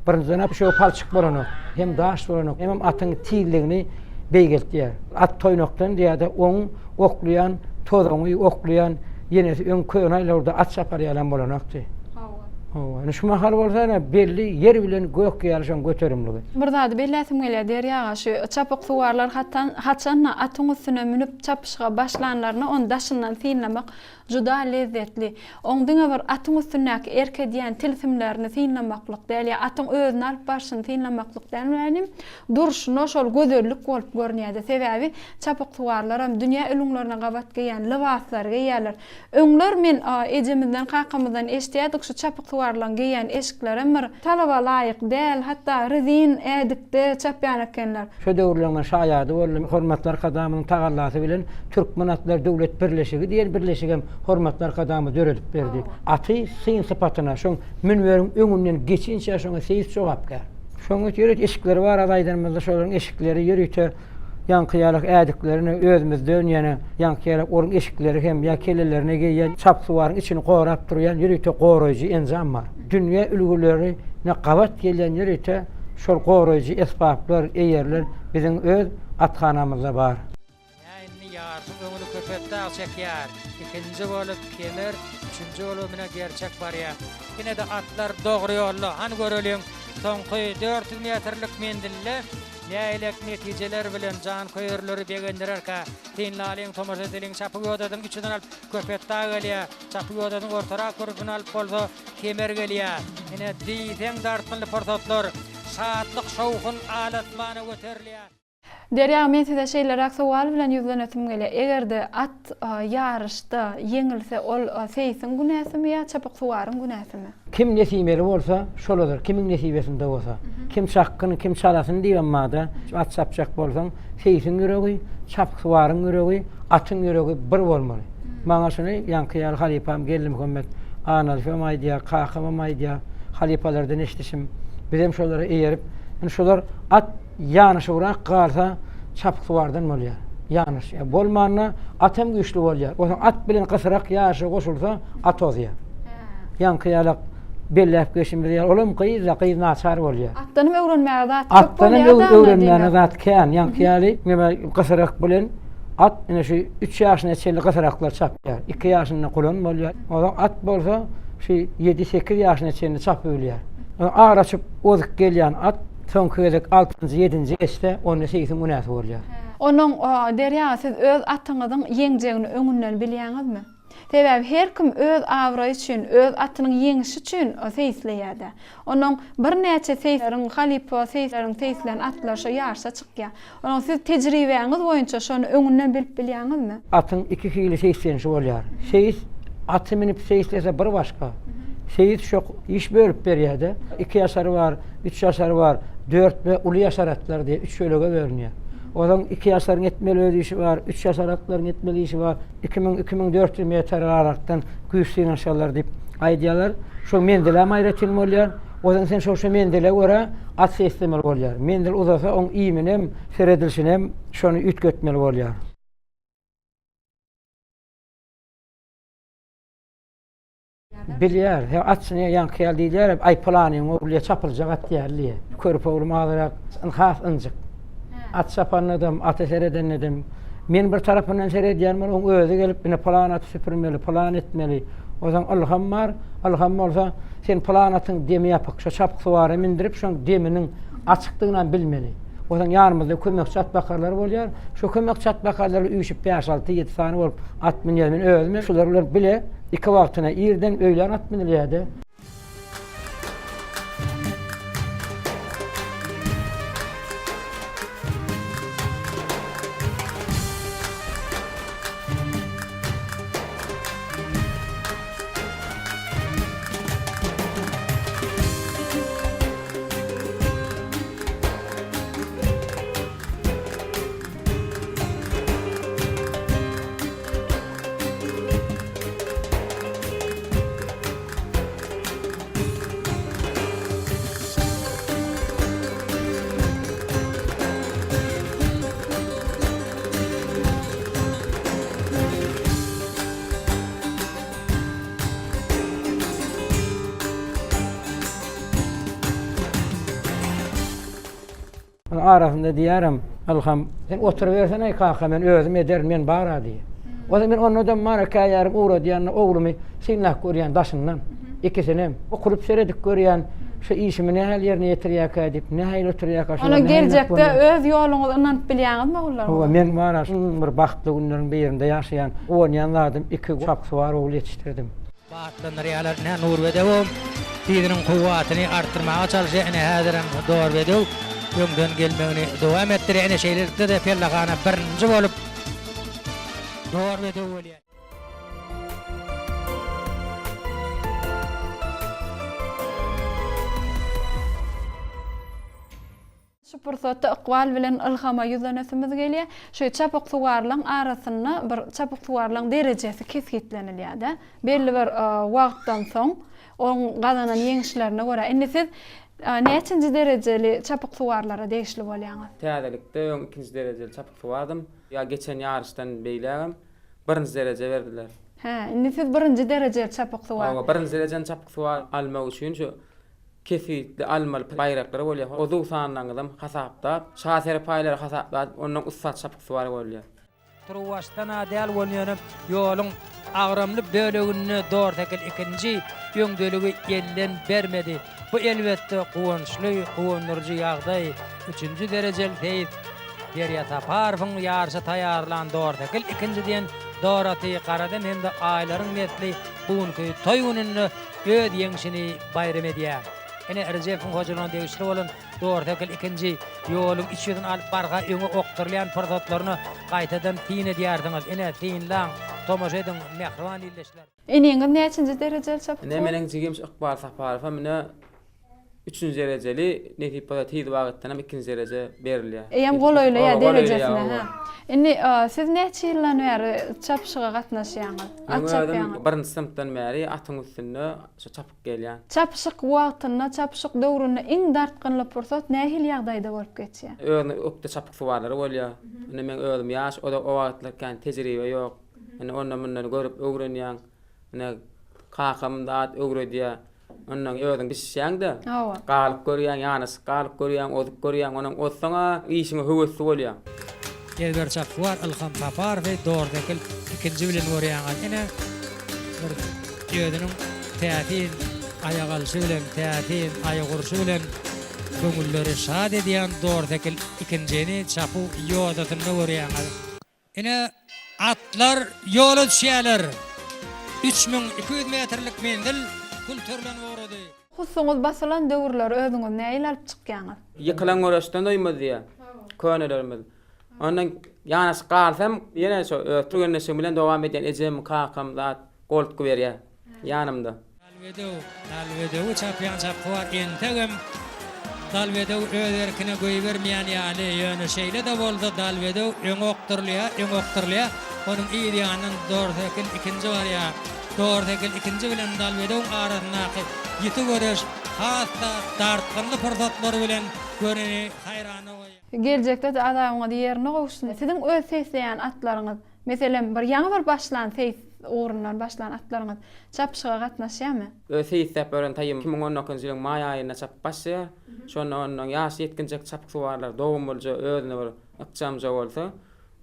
birinjiden-ä düşegi palçyk bolanok, hem daş bolanok, hemem atyň tizligini beýgeltýär. At toýnakdan diýýär-de, oň oklaýan tozaňy oklaýan ýenesi öň köne aýlawda at çapar ýalam bolanokdy. Hawa. Hawa. Indi şu mahal bolsa ine belli ýer bilen gök ýaly şoň göterimligi. Bir zady belläsim gelýär, Derýa aga, şu çapyksuwarlar haçan-da atyň üstüne münüp çapyşyga başlanlarynda ony daşyndan synlamak juda lezzetli. Oň diňe bir atyň üstündäki erk edýän tilsimlerini synlamaklyk däl ýa atyň özüni alyp barşyny synlamaklyk däl welin, durşuna şol gözellik bolup görünýärdi. Sebäbi çapyksuwarlaram dünýä ülňülerine gabat geýýän lybaslary geýýärler. Öňler men ejemizden, kakamyzdan eşidýärdik şu çapyksuwarlaryň geýýän eşiklerem bir talaba laýyk däl, hatda rezin ädikde çapýan ekenler. Şo döwürleriň men şaýady boldum. Hormatly Arkadagymyzyň tagallasy bilen Türkmen atlary döwlet birleşigi diýen birleşigem hormatly Arkadagymyz döredip berdi. Aty syn-sypatyna, şoň münberiň öňünden geçinçä şoňa seýis jogapkär. Şoň üçin ýörite eşikleri barada aýdanymyzda şolaryň eşikleri ýörite ýaňky ýalak ädiklerini özümizde önýän ýaňky ýalak onuň eşikleri hem ýa kellelerine geýýän çapsuwaryň içini gorap durýan ýörite goraýjy enjam bar. Dünýä ülňülerine gabat gelýän ýörite şol goraýjy esbaplar, eýerler biziň öz athanamyzda bar. Ine indi ýaryşyň öňüni Köpetdag çekýär. Ikinji bolup Kemer, üçünji bolup ine Gerçek barýar. Ine-de atlar dogry ýolda. Hany göreliň, soňky 400 metrlik menzilde nähilek netijeler bilen janköýerleri begendirerkä? Synlalyň, tomaşa edeliň, Çapyk ýodasynyň üçüsini alyp Köpetdag gelýär. Çapyk ýodasynyň ortarak gürpüni alyp bolsa Kemer gelýär. Ine, diýseň dartgynly pursatlar. Şatlyk-şowhun al-asmana göterilýär. Derýa, men size şeýleräk sowal bilen ýüzlenesim gelýär. Eger-de at ýaryşda ýeňilse, ol seýsiň günäsimi ýa çapyksuwaryň günäsimi? Kim nesibeli bolsa, şol ozar, kimiň nesibesinde bolsa. Kim çakgyn, kim çalasyn diýibem bar-da. At çapjak bolsaň, seýsiň ýüregi, çapyksuwaryň ýüregi, atyň ýüregi bir bolmaly. Maňa şuny ýaňky ýaly halypam Geldimuhammet Annalyýewem aýdýar, kakamam aýdýar. Halypalardan eşidişim. Bizem şolara eýerip, indi şolar at ýanyşybrak galsa çapyksuwardan bolýar. Ýanyş. Ýa bolmanda at hem güýçli bolýar. Onsoň at bilen gysyrak ýaryşa goşulsa at ozýar. Ýaňky ýalak belläp geçişimiz ýaly, olam gyz-da, gyz naçar bolýar. Atdanam öwrenmäge zat köp Atdanam bolýar-da, öwrenmäne zat kän. Ýaňky ýaly neme gysyrak bilen at ine şu üç ýaşyna çenli gysyraklar çapýar. Iki ýaşynda gulan bolýar. Onsoň at bolsa şu ýedi-sekiz ýaşyna çenli çapyp bilýär. Ar açyp ozup gelýän at soňky gezek altynjy, ýedinji geçse, onda seýsiň günäsi bolýar. Onuň, Derýa, siz öz atyňyzyň ýeňjegini öňünden bilýäňizmi? Sebäbi her kim öz abraýy üçin, öz atynyň ýeňişi üçin seýisleýär-dä. Onuň birnäçe seýisleriň, halypa seýisleriň seýislän atlary şo ýaryşa çykýar. Onuň siz tejribäňiz boýunça şony öňünden bilip bilýäňizmi? Atyň iki hili seýislenişi bolýar. Seýis aty münüp seýislese bir başga. Seýis şo iş bölüp berýär-de. Iki ýaşary bar, üç ýaşary bar, dört we uly ýaşar atlar diýip üç bölege bölünýär. Onuň iki ýaşaryň etmeli öz işi bar, üç ýaşar atlaryň etmeli işi bar. 2000, 2400 metr aralykdan güýç synanyşarlar diýip aýdýarlar. Şo menzilem aýratyn bolýar. Ozan sen şo şo menzile görä at seýislemeli bolýar. Menzil uzasa oň iýminem, seredilişinem şony üýtgetmeli bolýar. Bilýär. He at şuny ýaňky ýaly diýilýär, aý pylanyň ogly çapyljak at däl diýýär. Körpe oglum azyrak has ynjyk. At çapandadam, ata seredendedem men bir tarapyndan seredýän bol, oň özi gelip ine pylan aty süpürmeli, pylan etmeli. Onsoň ylham bar, ylham bolsa sen pylan atyň demi ýapyk, şo çapyksuwara mindirip şoň deminiň açykdygynam bilmeli. Onsoň ýanymyzda kömekçi atbakarlar bolýar. Şo kömekçi atbakarlar üýşüp bäş-alty, ýedi sany bolup at münýär. Men özüm şular bilen bile iki wagtyna irden, öýlän at münülýärdi. Onuň arasynda diýýärem, Ylham, sen oturybersene-eý kaka, men özüm ederin, men bar-a diýýär. Onsoň men onda-da bar käýärim ugradýan-da oglumy synlap görýän daşyndan. Ikisinem. Okulyp seredip görýän, şu işimi nähili ýerine ýetirýärkä diýip, nähili oturýarka, şular Onda nähili geljekde bolýar? öz ýoluňyza ynanyp bilýäňizmi ogullaryňyza? Hawa, men bar-a iň bir bagtly günleriň birinde ýaşaýan. Guwanýan zadym iki çapyksuwar ogul ýetişdirdim. Batlandyrýarlar. Ine, Nurbedewem yzynyň kuwwatyny artdyrmaga çalyşýar. Ine, häzirem Dorbedew öňden gelmegini dowam etdirýär. Ine, şeýlelikde-de pellehana birinji bolup Dorbedew bolýar. Şu pursatda Ykbal bilen Ylhama ýüzlenesimiz gelýär. Şu çapyksuwarlaryň arasynda bir çapyksuwarlaryň derejesi kesgitlenilýär-de. Belli bir wagtdan soň oň gazanan ýeňişlerine görä. Indi siz näçinji derejeli çapyksuwarlara degişli bolýaňyz? Täzelikde öň ikinji derejeli çapyksuwardym. Ýa geçen ýaryşdan beýlägem birinji dereje berdiler. Hä, indi siz birinji derejeli çapyksuwar. Hawa, birinji derejeli çapyksuwar almak üçin şu kesgitli almaly baýraklary bolýar. Ozuw sanlaryňyzam hasaplap, şa serpaýlary hasaplap, ondan ussat çapyksuwar bolýar. Turuwbaşdan-a däl welin ýöne ýoluň agramly böleginde Dorsekel ikinji öňdeligi elden bermedi. Bu elbetde guwançly, guwandyryjy ýagdaý. Üçünji derejeli seýis Derýa Saparowyň ýaryşa taýýarlan Dorsekel ikinji diýen dor aty Garadem hem-de Aýlaryň nesli bu günki toý gününde öz ýeňşini baýram edýär. Ine, Rejepowyň hojalygyna degişli bolan Dorsekel ikinji ýoluň iç ýüzüni alyp barha öňe okdurylýan pursatlaryna gaýtadan syn edýärsiňiz. Ine, synlaň, tomaşa ediň, mähriban ildeşler! Iniňiz näçinji derejeli çapyksuwar? Ine, meniň jigim Ykbal Saparow hem ine. Üçünji derejeli, nesip bolsa tiz wagtdanam ikinji dereje berilýär. Eýýäm golaýlaýar derejesine, hä. Indi siz näçe ýyldan bäri çapyşyga gatnaşýaňyz? At çapýaňyz? Meň özüm birinji synpdan bäri atyň üstünde şu çapyp gelýän. Çapyşyk wagtynda, çapyşyk döwründe iň dartgynly pursat nähili ýagdaýda bolup geçýär? Özüne ökde çapyksuwarlary bolýar. Indi meň özüm ýaş, o wagtlar kän tejribe ýok. Indi ondan-mundan görüp öwrenýäň. Ine, kakam zat öwredýär. Ondan özüň bişişýäň-de, galyp görýäň, ýanaşyk galyp görýäň, ozup görýäň, onam ozsaň-a işiňe höwesli bolýaň. Ezber çapyksuwar Ylham Saparowy Dorsekil ikinji bilen görýäňiz. Ine, bir özüniň täsin aýak alşy bilen, täsin aýak urşy bilen köňülleri şat edýän Dorsekil ikinjini çapuw ýodasynda görýäňiz. Ine, atlar ýola düşýärler. 3200 metrlik menzil külterlenip ugrady. Hussuňyz basylan döwürleri özüňiz nähili alyp çykýaňyz? Ýykylan göreşden doýmaz diýýär könelerimiz. Ondan ýanaşyk galsam, ýene şo öz türgenleşigim bilen dowam edýän ejem, kakam zat goltgy berýär ýanymda. Dalbedew, Dalbedewi çapýan çapgy bar, entegem Dalbedew öz erkine goýbermeýän ýaly, ýöne şeýle-de bolsa Dalbedew öňe okdurylýar, öňe okdurylýar, onuň yz ýanyndan Dorsekil ikinji barýar. Dorsekil ikinji bilen Dalbedewiň arasyndaky ýiti göreş has-da dartgynly pursatlary bilen göreni haýrana goýýar. Geljekde-de azabyňyz ýerine gowuşsyn. Siziň öz seýisleýän atlaryňyz, meselem, bir ýaňy bir başlan seýis ugrundan başlan atlaryňyz çapyşyga gatnaşýarmy? Öz seýisläp ýören taýym 2019-njy ýylyň maý aýynda çapyp başlaýar. Şonda ondan ýaş ýetginjek çapyksuwarlar dogumlyja özüne bir ykjamja bolsa,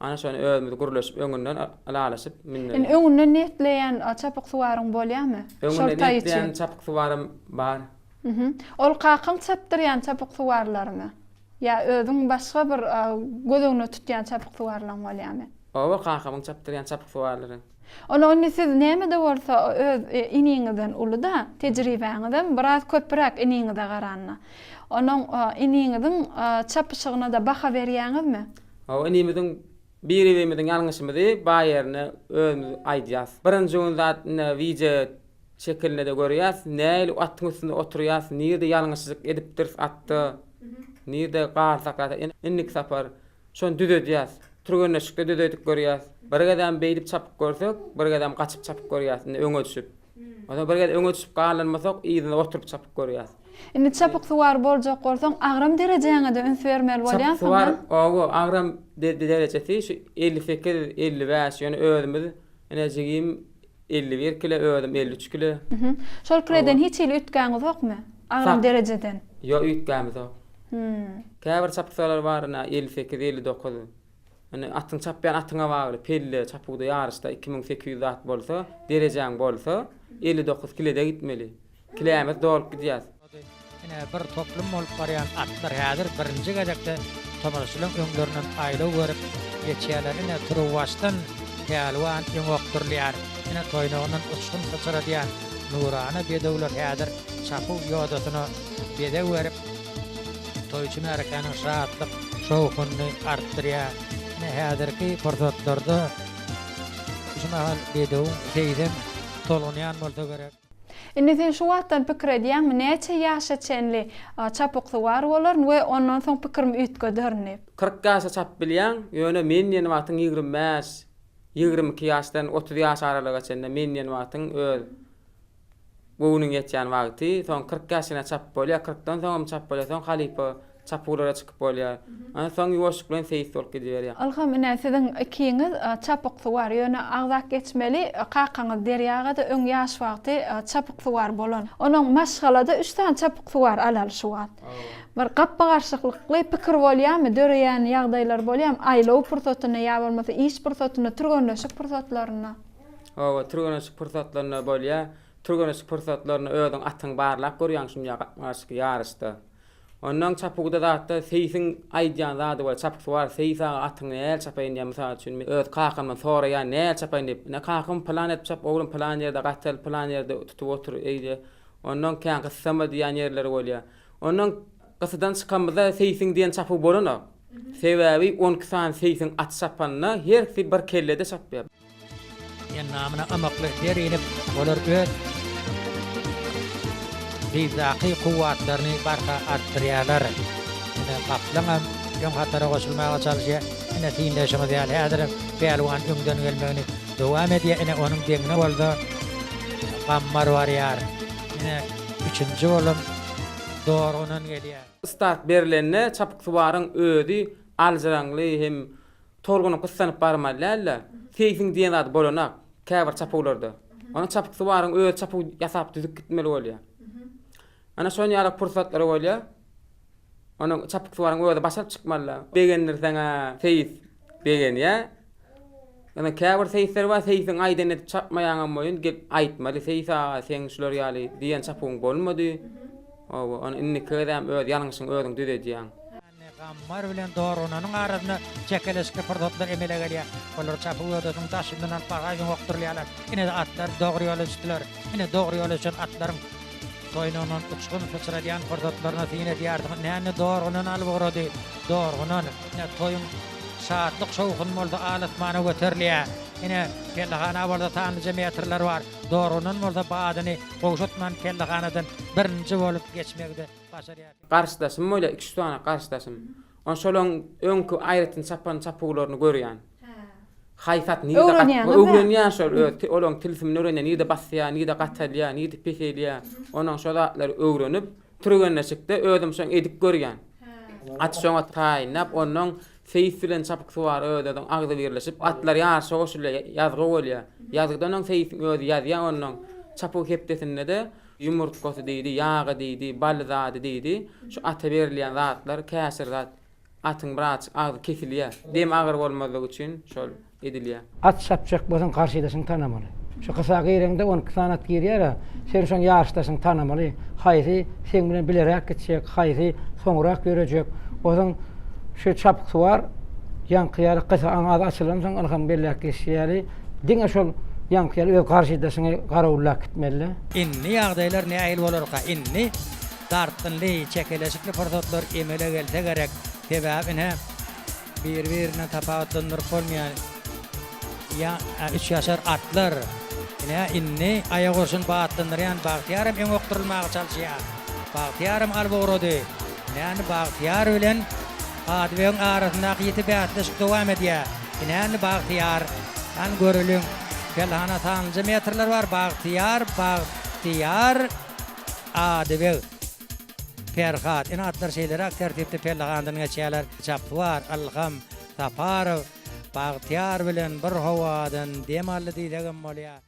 ana şony özümiz gürleşip öňünden ylalaşyp mündirýäs. Indi öňünden niýetleýän çapyksuwaryň bolýarmy? Şol Öňünden taý üçin. niýetleýän çapyksuwarym bar. Ol kakaň çapdyrýan çapyksuwarlarymy? Ýa özüň başga bir göz öňüne tutýan çapyksuwarlaň bolýamy? Hawa, kakamyň çapdyrýan çapyksuwarlary. Onda indi siz näme-de bolsa öz iniňizden uly-da, tejribäňizem biraz köpüräk iniňize garanda. Onuň iniňiziň çapyşygyna-da baha berýäňizmi? Hawa, inimiziň biri-birimiziň ýalňyşymyzy bar ýerine özümiz aýdýas. Birinji gün zat ine wideo Şekilinde-de görýäs, nähili atyň üstünde oturýas, nirde ýalňyşlyk edipdiris atda, nirde galsak zat, indiki sapar şony düzedýäs. Türgenleşikde düzedip görýäs. Bir gezem beýdip çapyp görsek, bir gezem gaçyp çapyp görýäs, indi öňe düşüp. Onsoň bir gezek öňe düşüp galanmasak, yzyna oturyp çapyp görýäs. Indi çapyksuwar boljak bolsaň, agram derejäňe-de üns bermeli bolýansyň, Çapyksuwar, hawa, agram derejesi şu 58, 55, ýöne özümiz, ine jigim 51 kile özüm 53 kile. Şol kileden hiç hili üýtgäňizokmy? Agram derejeden. Ýok üýtgämizok. Käbir çapyksalar bar ine 58 59. Ine atyň çapýan atyňa bagly pelle çapuwda ýaryşda 2800 zat bolsa derejäň bolsa 59 kilede gitmeli. Kilämiz dolup gidýär. Ine, bir toplum bolup barýan atlar häzir birinji gezekde tomaşaçylaryň öňlerinden aýlaw görüp geçýärler. Ine, turuwbaşdan pälwan öňe okdurylýar. Ine, toýnagyndan uçgun syçradýan nurana bedewler häzir çapuw ýodasyna bezeg berip, toýçy märekäniň şatlyk şowhunyny artdyrýar. Ine, häzirki pursatlarda şu mahal bedewiň seýsem tolgunýan bolsa gerek. Indi sen şu wagtdan pikir edýäňmi, näçe ýaşa çenli çapyksuwar bolaryn we ondan soň pikirimi üýtgederin diýip? 40 ýaşa çapyp bilýäň, ýöne men diýen wagtyň 25, 22 ýaşdan 30 ýaş aralyga çenli men diýen wagtyň öz göwnüň ýetýän wagty, soň 40 ýaşyna çapyp bolýar, kyrkdan soňam çapyp bolýar, soň halypa Çapuwlara çykyp bolýar. Ana soň ýuwaşlyk bilen seýis bolup gidiberýär. Ylham ine siziň ikiňiz çapyksuwar ýöne agzap geçmeli kakaňyz Derýa agada öň ýaş wagty çapyksuwar bolan. Onuň maşgalada üç sany çapyksuwar alaly şu wagt. Bir gapma-garşyklykly pikir bolýamy döreýän ýagdaýlar bolýamy aýlaw pursatynda ýa bolmasa iş pursatynda türgenleşik pursatlarynda. Hawa türgenleşik pursatlarynda bolýar. Türgenleşik pursatlarynda özüň atyňy barlap görýäň şunýa gapma-garşyk ýaryşda. Onnoň çapuwda zatda seýsiň aýdýan zady bolýar, çapyksuwar bar, seýis aga atyňy näl çapaýyn diýýär, mysal üçin men öz kakamdan soraýan näl çapaýyn diýip, ine kakam pylan edip çap oglum pylan ýerde gatal pylan ýerde tutup otur eýle, onnoň kän gyssama diýýän ýerleri bolýar. Onnoň gysydan çykamyzda seýsiň diýen çapuw bolanok. Sebäbi onki sany seýsiň aty çapanda hersi bir kellede çapýar. Endamyna ymykly der inip, olar öz. Dyzdaky kuwwatlaryny barha artdyrýarlar. Ine, gaplaňam öň hatara goşulmaga çalyşýar. Ine, synlaýşyňyz ýaly, häzirem pälwan öňden gelmegini dowam edýär. Ine, onuň deňine bolsa Gammar barýar. Ine, üçünji bolam Dorgunan gelýär. Start berlende çapyksuwaryň özi aljyraňly hem tolgunyp gyssanyp barmaly däl-de, seýsiň diýen zady bolanak käbir çapuwlarda. Onda çapyksuwaryň özi çapuw ýasap düzüp gitmeli bolýar. Ana şon ýaly pursatlary bolýar. Onuň çapyksuwaryň özi başaryp çykmaly-da. Begendirseň-ä seýis begenýär. Ýöne käbir seýisler bar, seýsiň aýdanyny edip çapmaýaňam boýun, gelip aýtmaly, seýis aga seň şular ýaly diýen çapuwyň bolmady. Hawa, ony indiki gezegem öz ýalňyşyňy özüň düzedýäň. Gammar bilen Dorgunanyň arasynda çekeleşikli pursatlar emele gelýär. Olar çapuw ýodasynyň daşyndan alyp barha öňe okdurylýarlar. Ine-de atlar dogry ýola düşdüler. Ine, dogry ýola düşen atlaryň toýnagyndan uçgun syçradýan pursatlaryna syn edýärsiň. Ine, Dorgunan alyp ugrady. Dorgunan, ine, toýuň şatlyk-şowhuny bolsa al-asmana göterilýär. Ine, pellehana bolsa sanlyja metrler bar. Dorgunan bolsa badyny gowşatman pellehanadan birinji bolup geçmegi-de başarýar. Garşydaşym bolýar, iki-üç sany garşydaşym. Onda şolaň öňki aýratyn çapan çapuwlaryny görýän. Haýsy at nirde gat, öwrenýän şol öz olaň tilsimini öwrenýän, nirde basýar, nirde gatalýar, nirde peselýär. Onuň şo zatlary öwrenip, türgenleşikde özüm şoň edip görýän. Aty şoňa taýynlap, onnoň seýis bilen çapyksuwar öz-özüň agzybirleşip, atlar ýaryşa goşulýar, ýazgy bolýar. Ýazgyda onuň seýisiň özi ýazýar, onnoň çapuw hepdesinde-de ýumurtgasy diýdi, ýagy diýdi, baly zady diýdi. Şu ata berilýän zatlar käşir zat. Atyň birazjyk agzy kesilýär. Dem agyr bolmazlygy üçin şol edilýär. At çapjak bolsaň garşydaşyňy tanamaly. Şu gysa gireňde 12 sany at girýär-ä, sen şoň ýaşdaşyňy tanamaly. Haýsy seň bilen bileräk gitjek, haýsy soňrak ýörejek. Ozaň şu çapyksuwar ýaňky ýaly gysa aňazy açylansoň ylham belläp geçişi ýaly diňe şol ýaňky ýaly öz garşydaşyňy garawullap gitmeli-dä. Indi ýagdaýlar nähili bolarka? Indi Dartgynly, çekeleşikli pursatlar emele gelse gerek. Sebäbi ine, biri-birinden tapawutlandyryp bolmaýan ýa üç ýaşar atlar. Ine, indi aýak urşuny batlandyrýan Bagtyýaram öňe okdurylmaga çalyşýar. Bagtyýaram alyp ugrady. Ine, indi Bagtyýar bilen Adybegiň arasyndaky ýiti bäsleşik dowam edýär. Ine, indi Bagtyýar. Hany göreliň. Pellehana sanlyja metrler bar. Bagtyýar, Bagtyýar. Adybeg, Perhat, ine atlar şeýleräk tertipde pellehandan geçýärler. Çapwar, Ylham, Saparow, Bagtyýar bilen bir howadan dem aldy diýsegem bolýar.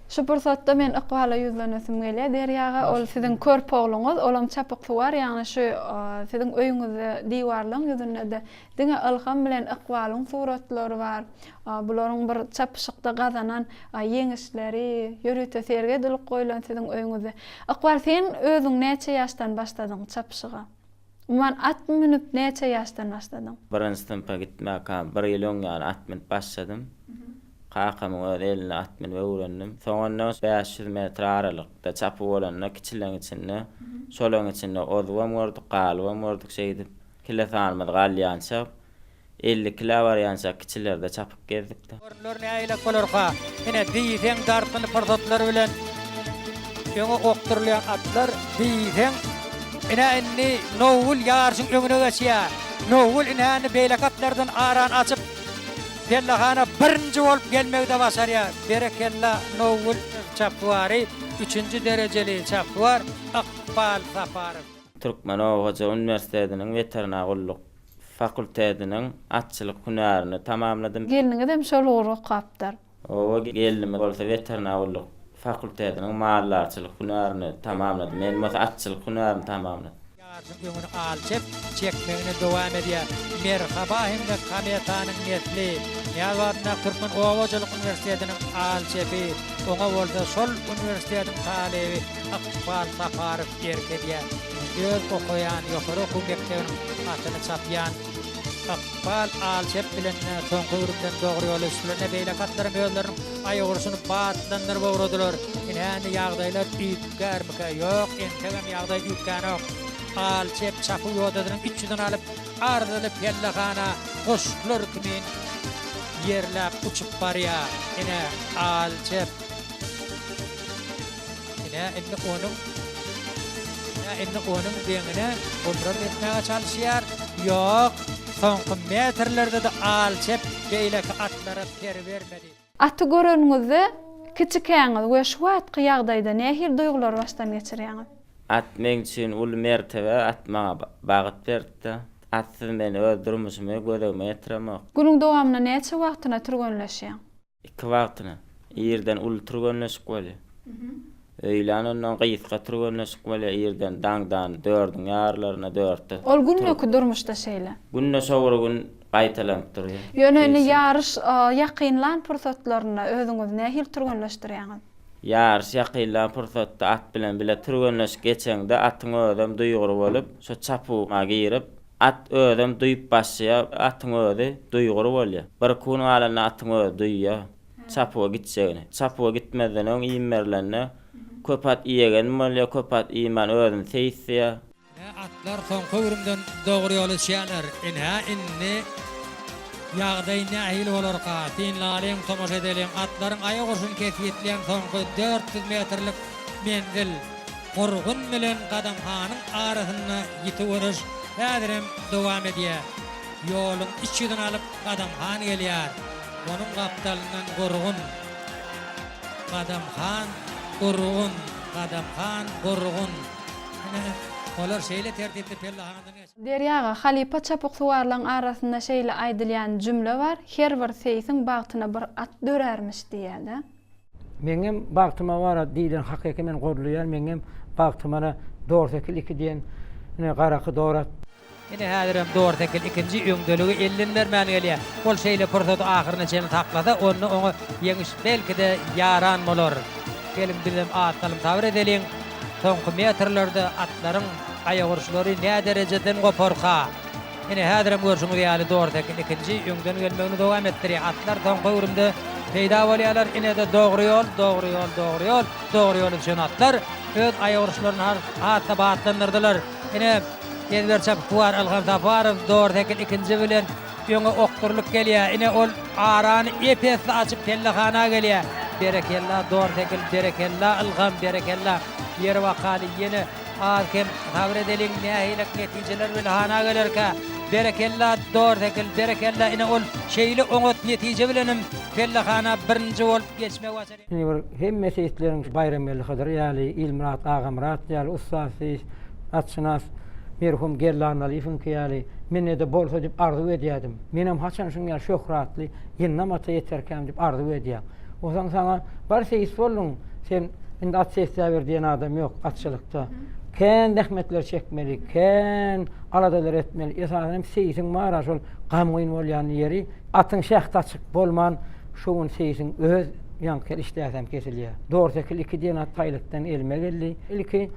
Şu pursatda men Ykbala ýüzlenesim gelýär. Derýa aga, ol siziň körpe ogluňyz, olam çapyksuwar, ýagny şu siziň öýüňizde diwarlaryň ýüzünde-de diňe Ylham bilen Ykbalyň suratlary bar. Bularyň bir çapyşykda gazanan ýeňişleri ýörite sergi edilip goýlan siziň öýüňizde. Ykbal, sen özüň näçe ýaşdan başladyň çapyşyga? Umuman at münüp näçe ýaşdan başladyň? Birinji synpa gitmäkäm bir ýyl öň ýaly at münüp başladym. Kakamyň öz elinde at münüp öwrendim. Soňundan 500 metr aralykda çapy bolanda kiçileň içinde, şolaň içinde ozubam gördük, galybam gördük şeýdip. Kile sanymyz galýança, 50 kilä barýança kiçilerde çapyp gezdik-de. Orunlar nägilek bolarka? Ine, diýseň dartgynly pursatlar bilen öňe okdurylýan atlar diýseň, ine indi Nowgül ýaryşyň öňüne geçýär. Nowgül ine indi beýleki atlardan arany açyp, Pellehana birinji bolup gelmegi-de başarýar. Berekella Nowgül çapsuwary, üçünji derejeli çapsuwar Ykbal Saparow. Türkmen oba hojalyk uniwersitetiniň weterinar gulluk fakultetiniň atçylyk hünärini tamamladym. Gelniňizem şol ugry okapdyr. Oba gelnimiz bolsa weterinar gulluk fakultetiniň maldarçylyk hünärini tamamlady. Men bolsa atçylyk hünärini tamamladym. Ýaryşyň öňüni alçep çekmegini dowam edýär. Merhaba hem-de Kometanyň nesli Nyýazow adyndaky Türkmen oba hojalyk uniwersitetiniň alçepi, oňa bolsa şol uniwersitetiň talyby Ykbal Saparow erk edýär. Öz okaýan ýokary okuw mekdebiniň atyny çapýan Ykbal alçep bilen-de soňky öwrümden dogry ýola düşdüler. Ne beýleki atlaram özleriniň aýagurşuny batlandyryp ugradylar. Ine, indi ýagdaýlar üýtgärmikä? Ýok, entegem ýagdaý üýtgänok. Al çep çapuw ýodasynyň iç ýüzüni alyp, arzyly pellehana guşlar kimin ýerläp uçup barýar. Ine, al çep. Ine, indi onuň Ine, indi onuň deňine gumram ýetmäge çalyşýar. Ýok, soňky metrlerde-de al çep beýleki atlara per bermedi. Aty göreniňizde kiçikäňiz we şu wagtky ýagdaýda nähili duýgulary başdan geçirýäňiz? At meň üçin uly mertebe, at maňa bagt berdi. Atsyz men öz durmuşymy göz öňüme getiremok. Günüň dowamynda näçe wagtyna türgenleşýäň? Iki wagtyna. Irden uly türgenleşik bolýar. Öýlän ondan gysga türgenleşik bolýar. Irden daňdan dördüň ýarylaryna dörtde. Ol gündeki durmuşda şeýle. Günde şo bir gün gaýtalanyp durýar. Ýöne indi ýaryş ýakynlan pursatlarynda özüňizi nähili türgenleşdirýäňiz? Ýaryş ýakynlan pursatda at bilen bile türgenleşik geçeňde atyň özem duýgur bolup, şo çapuwa girip, At özem duýup başlaýar, atyň özi duýgur bolýar. Bir kun galanda atyň özi duýýar çapuwa gitjegini. Çapuwa gitmezden öň iým berlende köp at iýegen bolýar, köp at iýmän özüni seýisleýär. Ine, atlar soňky öwrümden dogry ýola düşýärler. Ine, indi ýagdaý nähili bolarka? Synlalyň, tomaşa edeliň. Atlaryň aýak urşuny kesgitleýän soňky 400 metrlik menzil. Gurgun bilen Gadamhanyň arasynda ýiti göreş häzirem dowam edýär. Ýoluň iç ýüzüni alyp Gadamhan gelýär. Onuň gapdalyndan Gurgun. Gadamhan, Gurgun, Gadamhan, Gurgun. Ine, olar şeýle tertipde pellehandan geçip. Derýa aga, halypa çapyksuwarlaň arasynda şeýle aýdylýan jümle bar, Her bir seýsiň bagtyna bir at dörärmiş diýýär-dä. Meňem bagtyma bara diýlen hakyky men goldaýan meňem bagtymana Dorsekil iki diýen ine garaky dorat. Ine häzirem Dorsekil ikinji öňdeligi elden bermän gelýär. Ol şeýle pursady ahyryna çenli saklasa onda oňa ýeňiş belki-de ýaran bolar. Geliň bizem az salym sabyr edeliň. Soňky metrlerde atlaryň aýagurşlary näderejeden goparka? Ine, häzirem görşüňiz ýaly, Dorsekin ikinji öňden gelmegini dowam etdirýär. Atlar soňky öwrümde peýda bolýarlar. Ine-de dogry ýol, dogry ýol, dogry ýol. Dogry ýola düşen atlar öz aýaguruşlaryny has-da batlandyrdylar. Ine, ezber çapyksuwar Ylham Saparow Dorsekin ikinji bilen öňe okdurylyp gelýär. Ine, ol arany ep-esli açyp pellehana gelýär. Berekella, Dorsekil, berekella, Ylham, berekella! Ýeri wakaly, ýene Az-kem sabyr edeliň, nähilek netijeler bilen hana gelerkä? Berekella, Dorsekil, berekella, ine ol şeýle oňat netije bilenem pellehana birinji bolup geçmegi başarýar. Indi bir hemme seýisleriň Baýramgeldi Hydyr ýaly, Ilmyrat Agamyrat ýaly ussat seýis, atşynas merhum Geldi Annalyýewiňki ýaly mende-de bolsa diýip arzuw edýärdim. Menem haçan şuň ýaly şöhratly ýyndam ata ýeterkäm diýip arzuw edýän. Onsoň saňa bar seýis bolduň, sen indi at seýisläber diýen adam ýok atçylykda. Kän zähmetler çekmeli, kän aladalar etmeli. Esasan hem seýsiň bar-a şol gamgyn bolýan ýeri, atyň şähdi açyk bolman, şo gün seýsiň öz ýaňky ýaly işdäsem kesilýär. Dorsekil iki diýen at taýlykdan elime geldi. Ilki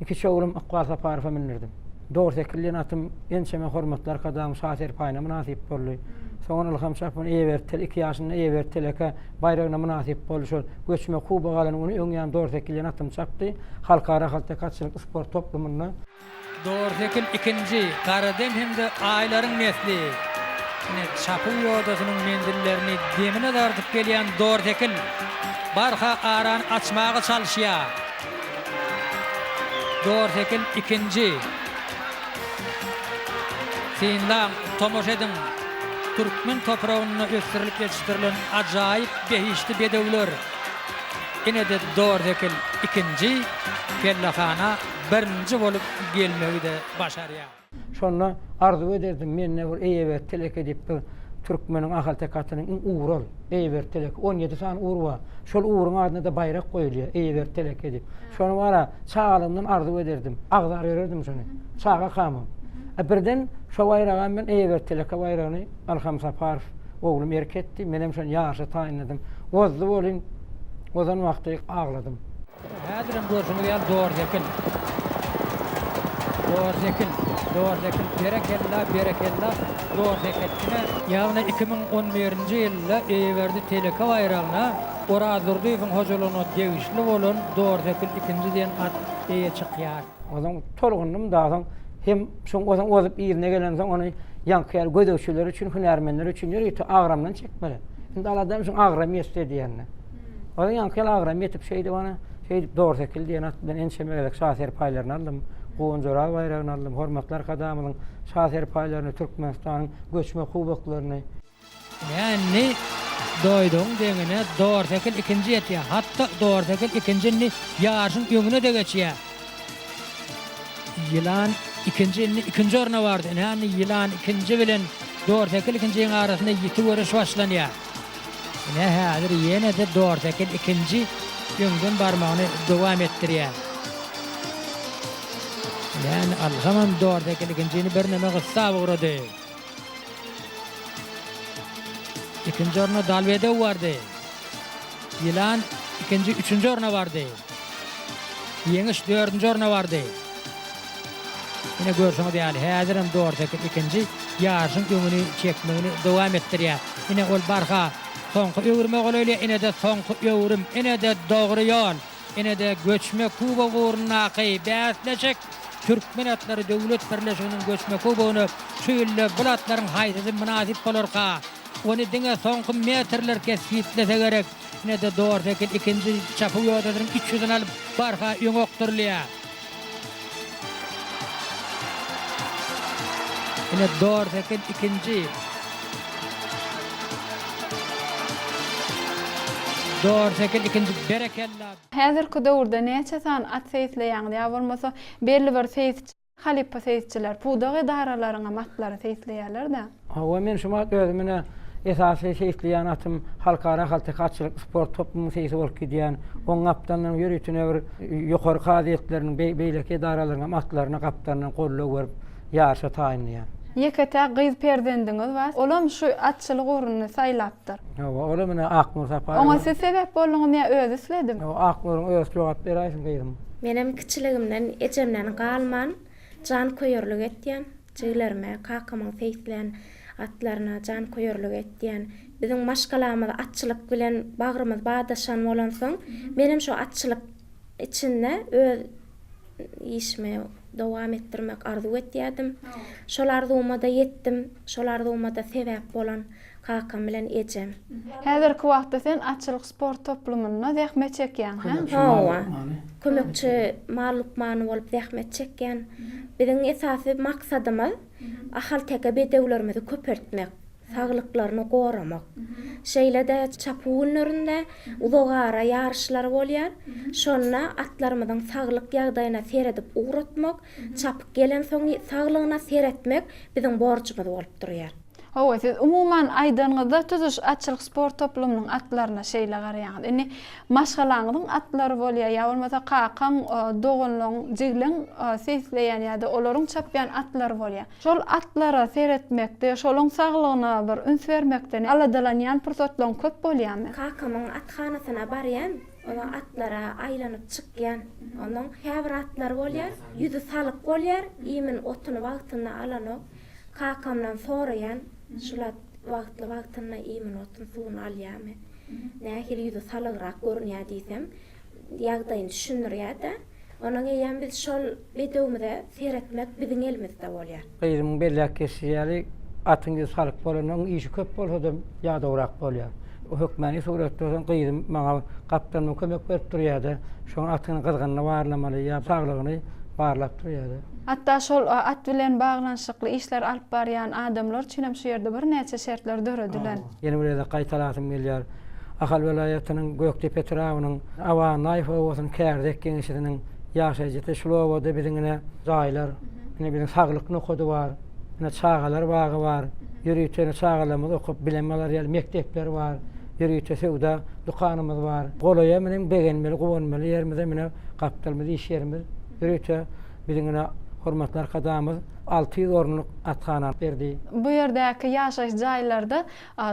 iki çowlum Ykbal Saparowa mündirdim. Dorsekil diýen atym ençeme hormatly Arkadagymyz Şa serpaýyna mynasyp boldy. Soňra Ylham Çapan Eýeberdi iki ýaşynda Eýeberdi Teleke baýragyna mynasyp boldy. Şol göçme kubogy alan güni öň ýany Dorsekil diýen atymy çapdy. Halkara ahalteke atçylyk sport toplumynda. Dorsekil ikinji, Garadem hem-de Aýlaryň nesli. Ine, çapuw ýodasynyň menzillerini demine dartyp gelýän Dorsekil barha arany açmaga çalyşýar. Dorsekil ikinji. Synlaň, tomaşa ediň, türkmen topragynda ösdürilip ýetişdirilen ajaýyp behişdi bedewler. Ine-de Dorsekil ikinji, pellehana birinji bolup gelmegi-de başarýar. Şonda arzuw ederdim, mende bir Eýeberdi teleke diýip bir türkmeniň ahalteke atynyň iň ugry ol. Eýeberdi teleke. 17 sany ugur bar. Şol ugruň adyna-da baýrak goýulýar, Eýeberdi teleke diýip. Şony bar-a, çagalygymdan arzuw ederdim. Agzar ýörerdim şony. Çagakamam. A birden şo baýragam men Eýeberdi teleke baýragyny Ylham Saparow oglum erk etdi. Menem şony ýaryşa taýynladym. Ozdy welin, ozan wagty agladym. Häzirem görşüňiz ýaly Dorsekil. Dorsekil. Dorsekil. Berekella, berekella, Dorsekil. Ine, ýagny 2011-nji ýylda Eýeberdi Teleke baýragyna Oraz Durdyýewiň hojalygyna degişli bolan Dorsekil ikinji diýen at eýe çykýar. Onsoň tolgundym da soň. Hem şoň ozaň ozup yzyna gelensoň ony ýaňky ýaly gözegçiler üçin, hünärmenler üçin ýörite agramdan çekmeli. Indi al adam şoň agramy ýetse diýende. Ozaň ýaňky ýaly agramy ýetip şeýdip ana, şeýdip Dorsekil diýen at bilen ençeme gezek şa serpaýlaryny aldym. Guwanjoraz baýragyny aldym. Hormatly Arkadagymyzyň şa serpaýlaryny, Türkmenistanyň göçme kuboklaryny. Ine indi Doýdugyň deňine Dorsekil ikinji ýetýär. Hatda Dorsekil ikinji indi ýaryşyň öňüne-de geçýär. Ýylan ikinji indi ikinji orna bardy. Ine indi Ýylan ikinji bilen Dorsekil ikinjiň arasynda ýiti göreş başlanýar. Ine häzir ýene-de Dorsekil ikinji öňden barmagyny dowam etdirýär. Ine indi Alhamam Dorsekil ikinjini birneme gyssap ugrady. Ikinji orna Dalbedew bardy. Ýylan ikinji, üçünji orna bardy. Ýeňiş dördünji orna bardy. Ine görşüňiz ýaly, häzirem Dorsekil ikinji ýaryşyň öňüni çekmegini dowam etdirýär. Ine ol barha soňky öwrüme golaýlaýar, ine-de soňky öwrüm, ine-de dogry ýol. Ine-de, göçme kubok ugrundaky bäsleşik Türkmen atlary döwlet birleşiginiň göçme kubogyna şu ýylda bul atlaryň haýsysy mynasyp bolarka? Ony diňe soňky metrler kesgitlese gerek. Ine-de, Dorsekil ikinji çapuw ýodasynyň iç ýüzüni alyp, barha öňe okdurylýar. Ine, Dorsekil ikinji. Dorsekil ikinji. Berekella! Häzirki döwürde näçe sany at seýisleýäňiz ýa bolmasa belli bir seýisçi halypa seýisçiler pudak edaralaryňam atlary seýisleýärler-dä. Hawa men şu wagt özüm ine esasy seýisleýän atym Halkara ahalteke atçylyk sport toplumynyň seýsi bolup gidýän. Oň gapdalyndan ýöritine bir ýokary kazyýetleriniň beýleki edaralaryň hem atlaryna gapdalyndan goldaw berip ýaryşa taýynlaýan. Ýeke-täk gyz perzendiňiz bar. Olam şu atçylyk ugruny saýlapdyr. Hawa, olam ine Aknur Saparowa. Oňa siz sebäp bolduňyzmy ýa özi isledimi? Hawa, Aknuryň özi jogap beräýsin gyzym. Menem kiçiligimden ejemden galman janköýerlik etýän. Jigilerime, kakamyň seýislän atlaryna janköýerlik etýän. Biziň maşgalamyz atçylyk bilen bagrymyz badaşan bolansoň, menem şo atçylyk içinde öz işimi dowam etdirmek arzuw etýärdim. Şol arzuwyma-da ýetdim. Şol arzuwyma-da sebäp bolan kakam bilen ejem. Häzirki wagtda sen atçylyk sport toplumynda zähmet çekýäň, hä? Hawa. Kömekçi mal lukmany bolup zähmet çekýän. Biziň esasy maksadymyz ahalteke bedewlerimizi köpeltmek. Saglyklaryny goramak. Şeýle-de çapuw günlerinde uzagara ýaryşlar bolýar. Şonda atlarymyzyň saglyk ýagdaýyna seredip ugratmak, çapyp gelensoň saglygyna seretmek biziň borjumyz bolup durýar. Hawa, siz umuman aýdanyňyzda tutuş atçylyk sport toplumynyň atlaryna şeýle garaýaňyz. Indi maşgalaňyzyň atlary bolýar ýa bolmasa kakaň, doganlaň, jigleň seýisleýän ýa-da olaryň çapýan atlary bolýar. Şol atlara seretmekde, şolaň saglygyna bir üns bermekde aladalanýan pursatlaryň köp bolýarmy? Kakamyň athanasyna barýan, onuň atlara aýlanyp çykýan. Onuň käbir atlary bolýar, ýüzi salyk bolýar, iýmin otuny wagtynda alanok. Kakamdan soraýan, şul at wagtly-wagtynda iýmin otuny, suwuny alýarmy? Nähili ýüzi salygrak görünýär diýsem, ýagdaýyny düşündirýär-de. Ondan eýýäm biz şol bedewimize seretmek biziň elimizde bolýar. Gyzymyň belläp geçişi ýaly, atyň ýüzi salyk bolanda, onuň işi köp bolsa-da ýadawrak bolýar. Hökmany suratda soň gyzym maňa gapdalyndan kömek berip durýar-da, şoň atynyň gyzgynyny barlamaly ýa saglygyny barlap durýar-da. Hatda şol at bilen baglanyşykly işler alyp barýan adamlar üçin hem şu ýerde birnäçe şertler döredilen. Ýene bir gezek gaýtalasym gelýär. Ahal welaýatynyň Gökdepe etrabynyň Awannaýew obasynyň Kärdek geňeşisiniň ýaşaýjysy. Şul obada biziň ine jaýlar, ine biziň saglyk nokady bar, ine çagalar bagy bar, ýörite ine çagalarymyz okap bilim alar ýaly mekdepler bar, ýörite söwda dükanymyz bar. Golaýa mine begenmeli, guwanmaly ýerimiz ine gapdalymyz iş ýerimiz. Ýörite biziň ine hormatly Arkadagymyz 600 orunlyk athana berdi. Bu ýerdäki ýaşaýyş jaýlarda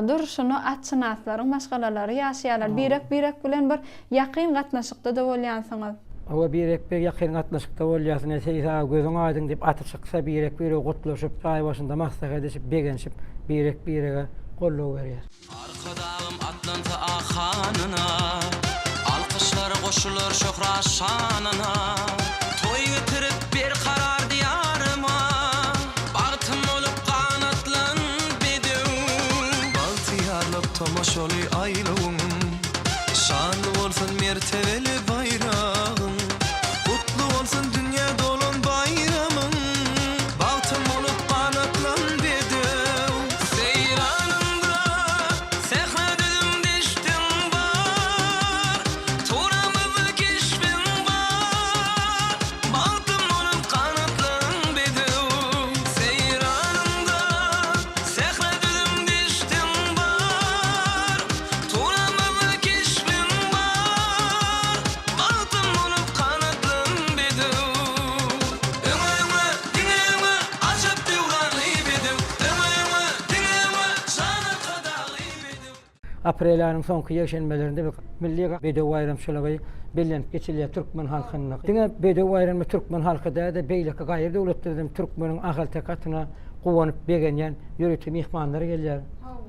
Durşuna atşynaslaryň maşgalalary ýaşaýarlar. Birek-birek bilen bir ýakyn gatnaşykda-da bolýansyňyz. Hawa, birek-birek ýakyn gatnaşykda bolýas. Ine, Seýis aga gözüň aýdyň diýip aty çyksa, birek-biregi gutlaşyp, jaý başynda maslahat edişip, begenişip, birek-birege goldaw berýäs. Arkadagym atlansa ak hanyna, Alkyşlar goşular şöhrat-şanyna. Toý getirip berkarar Diýaryma. Tomaşaly aýlawyň, Şanly bolsun mertebeli baýragyň, Gutly bolsun dünýä dolan baýramyň, Bagtym bolup ganatlan bedew. Seýranyňda sähra düzüm deştiň bar, Turamyzda keşbiň bar, Bagtym bolup ganatlan bedew. Seýranyňda Sähra düzüm deştiň bar, Turamyzda keşbiň bar, Bagtym bolup ganatlan bedew. Öňe öňe, diňe öňe, Ajap döwranly bedew. Öňe öňe, diňe öňe, Jan Arkadagly bedew. Aprel aýynyň soňky ýekşenbelerinde Milli bedew baýramçylygy bellenip geçilýär türkmen halkynda. Diňe bedew baýramy türkmen halky däl-de, beýleki gaýry döwletlerden hem türkmeniň ahalteke atyna guwanyp begenýän ýörite myhmanlar gelýär.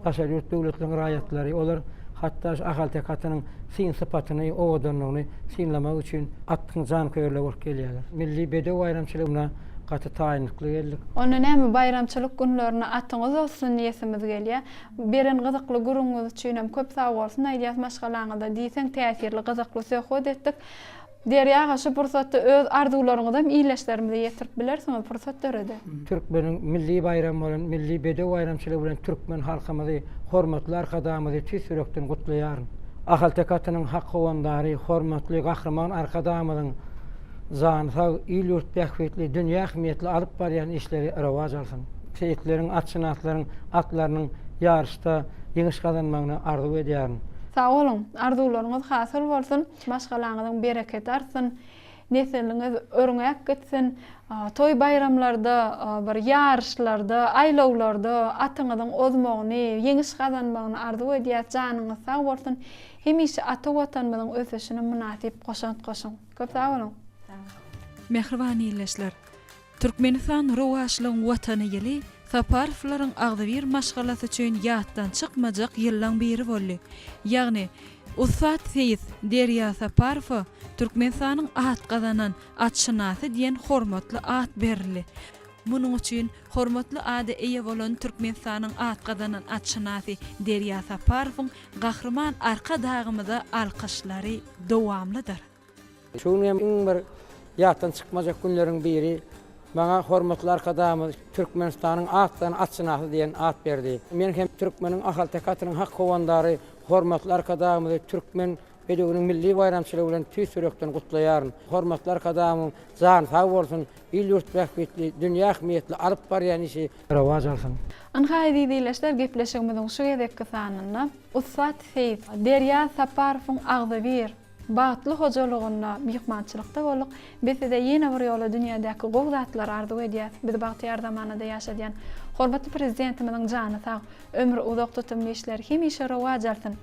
Daşary ýurt döwletleriň raýatlary, olar hatda şu ahalteke atynyň syn-sypatyny, owadanlygyny synlamak üçin atyň janköýerleri bolup gelýärler. Milli bedew baýramçylygyna gaty taýynlykly geldik. Onda näme baýramçylyk günlerinde atyňyz ozsun diýesimiz gelýär. Beren gyzykly gürrüňiňiz üçinem köp sagbolsun aýdýas maşgalaňyzda diýseň täsirli gyzykly söhbet etdik. Derýa aga şu pursatda öz arzuwlaryňyzam ildeşlerimize ýetirip bilersiňiz pursat döredi. Türkmeniň milli baýramy bolan Milli bedew baýramçylygy bilen türkmen halkymyzy, hormatly Arkadagymyzy tüýs ýürekden gutlaýaryn. Ahalteke atynyň hak howandary, hormatly Gahryman Arkadagymyzyň jany sag, il-ýurt bähbitli, dünýä ähmiýetli alyp barýan işleri rowaç alsyn. Seýisleriň, atşynaslaryň atlarynyň ýaryşda ýeňiş gazanmagyny arzuw edýärin. Sag boluň! Arzuwlaryňyz hasyl bolsun! Maşgalaňyzyň bereketi artsyn! Nesliňiz örňäp gitsin! Toý-baýramlarda, bir ýaryşlarda, aýlawlarda atyňyzyň ozmagyny, ýeňiş gazanmagyny arzuw edýäs. Janyňyz sag bolsun! Hemişe ata Watanymyzyň ösüşine mynasyp goşant goşuň! Köp sag boluň! Mähriban ildeşler! Türkmenistan rowaçlygyň Watany ýyly Saparowlaryň agzybir maşgalasy üçin ýatdan çykmajak ýyllaň biri boldy. Ýagny, ussat seýis Derýa Saparowa Türkmenistanyň at gazanan atşynasy diýen hormatly at berildi. Munuň üçin hormatly ada eýe bolan Türkmenistanyň at gazanan atşynasy Derýa Saparowyň Gahryman Arkadagymyza alkyşlary dowamlydyr. Şu gün hem iň bir ýatdan çykmajak günleriň biri maňa hormatly Arkadagymyz Türkmenistanyň atdan atşynasy diýen at berdi. Men hem türkmeniň ahalteke atynyň hak howandary hormatly Arkadagymyzy Türkmen bedewiniň milli baýramçylygy bilen tüýs ýürekden gutlaýaryn. Hormatly Arkadagymyň jany sag bolsun, il-ýurt bähbitli, dünýä ähmiýetli alyp barýan işi rowaç alsyn. Ynha eziz ildeşler gepleşigimiziň şu gezekki sanynda ussat seýis Derýa Saparowyň agzybir, Bagtly hojalygynda myhmançylykda bolduk. Biz size ýene bir ýola dünýädäki gowy zatlary arzuw edýäs. Bizi bagtyýar zamanada ýaşadýan hormatly Prezidentimiziň jany sag, ömri uzak tutumly işleri hemişe rowaç alsyn!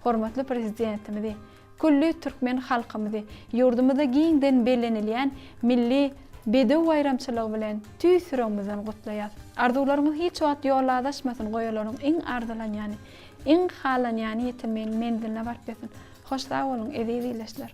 Hormatly Prezidentimizi, külli türkmen halkymyzy ýurdumyzda giňden bellenilýän Milli bedew baýramçylygy bilen tüýs ýüregimizden gutlaýas. Arzuwlaryňyz hiç wagt ýolda azaşmasyn, goýalaryň iň arzylanýany, iň halanýany ýetilmegiň menziline baryp ýetsin. Hoş sag boluň eziz ildeşler.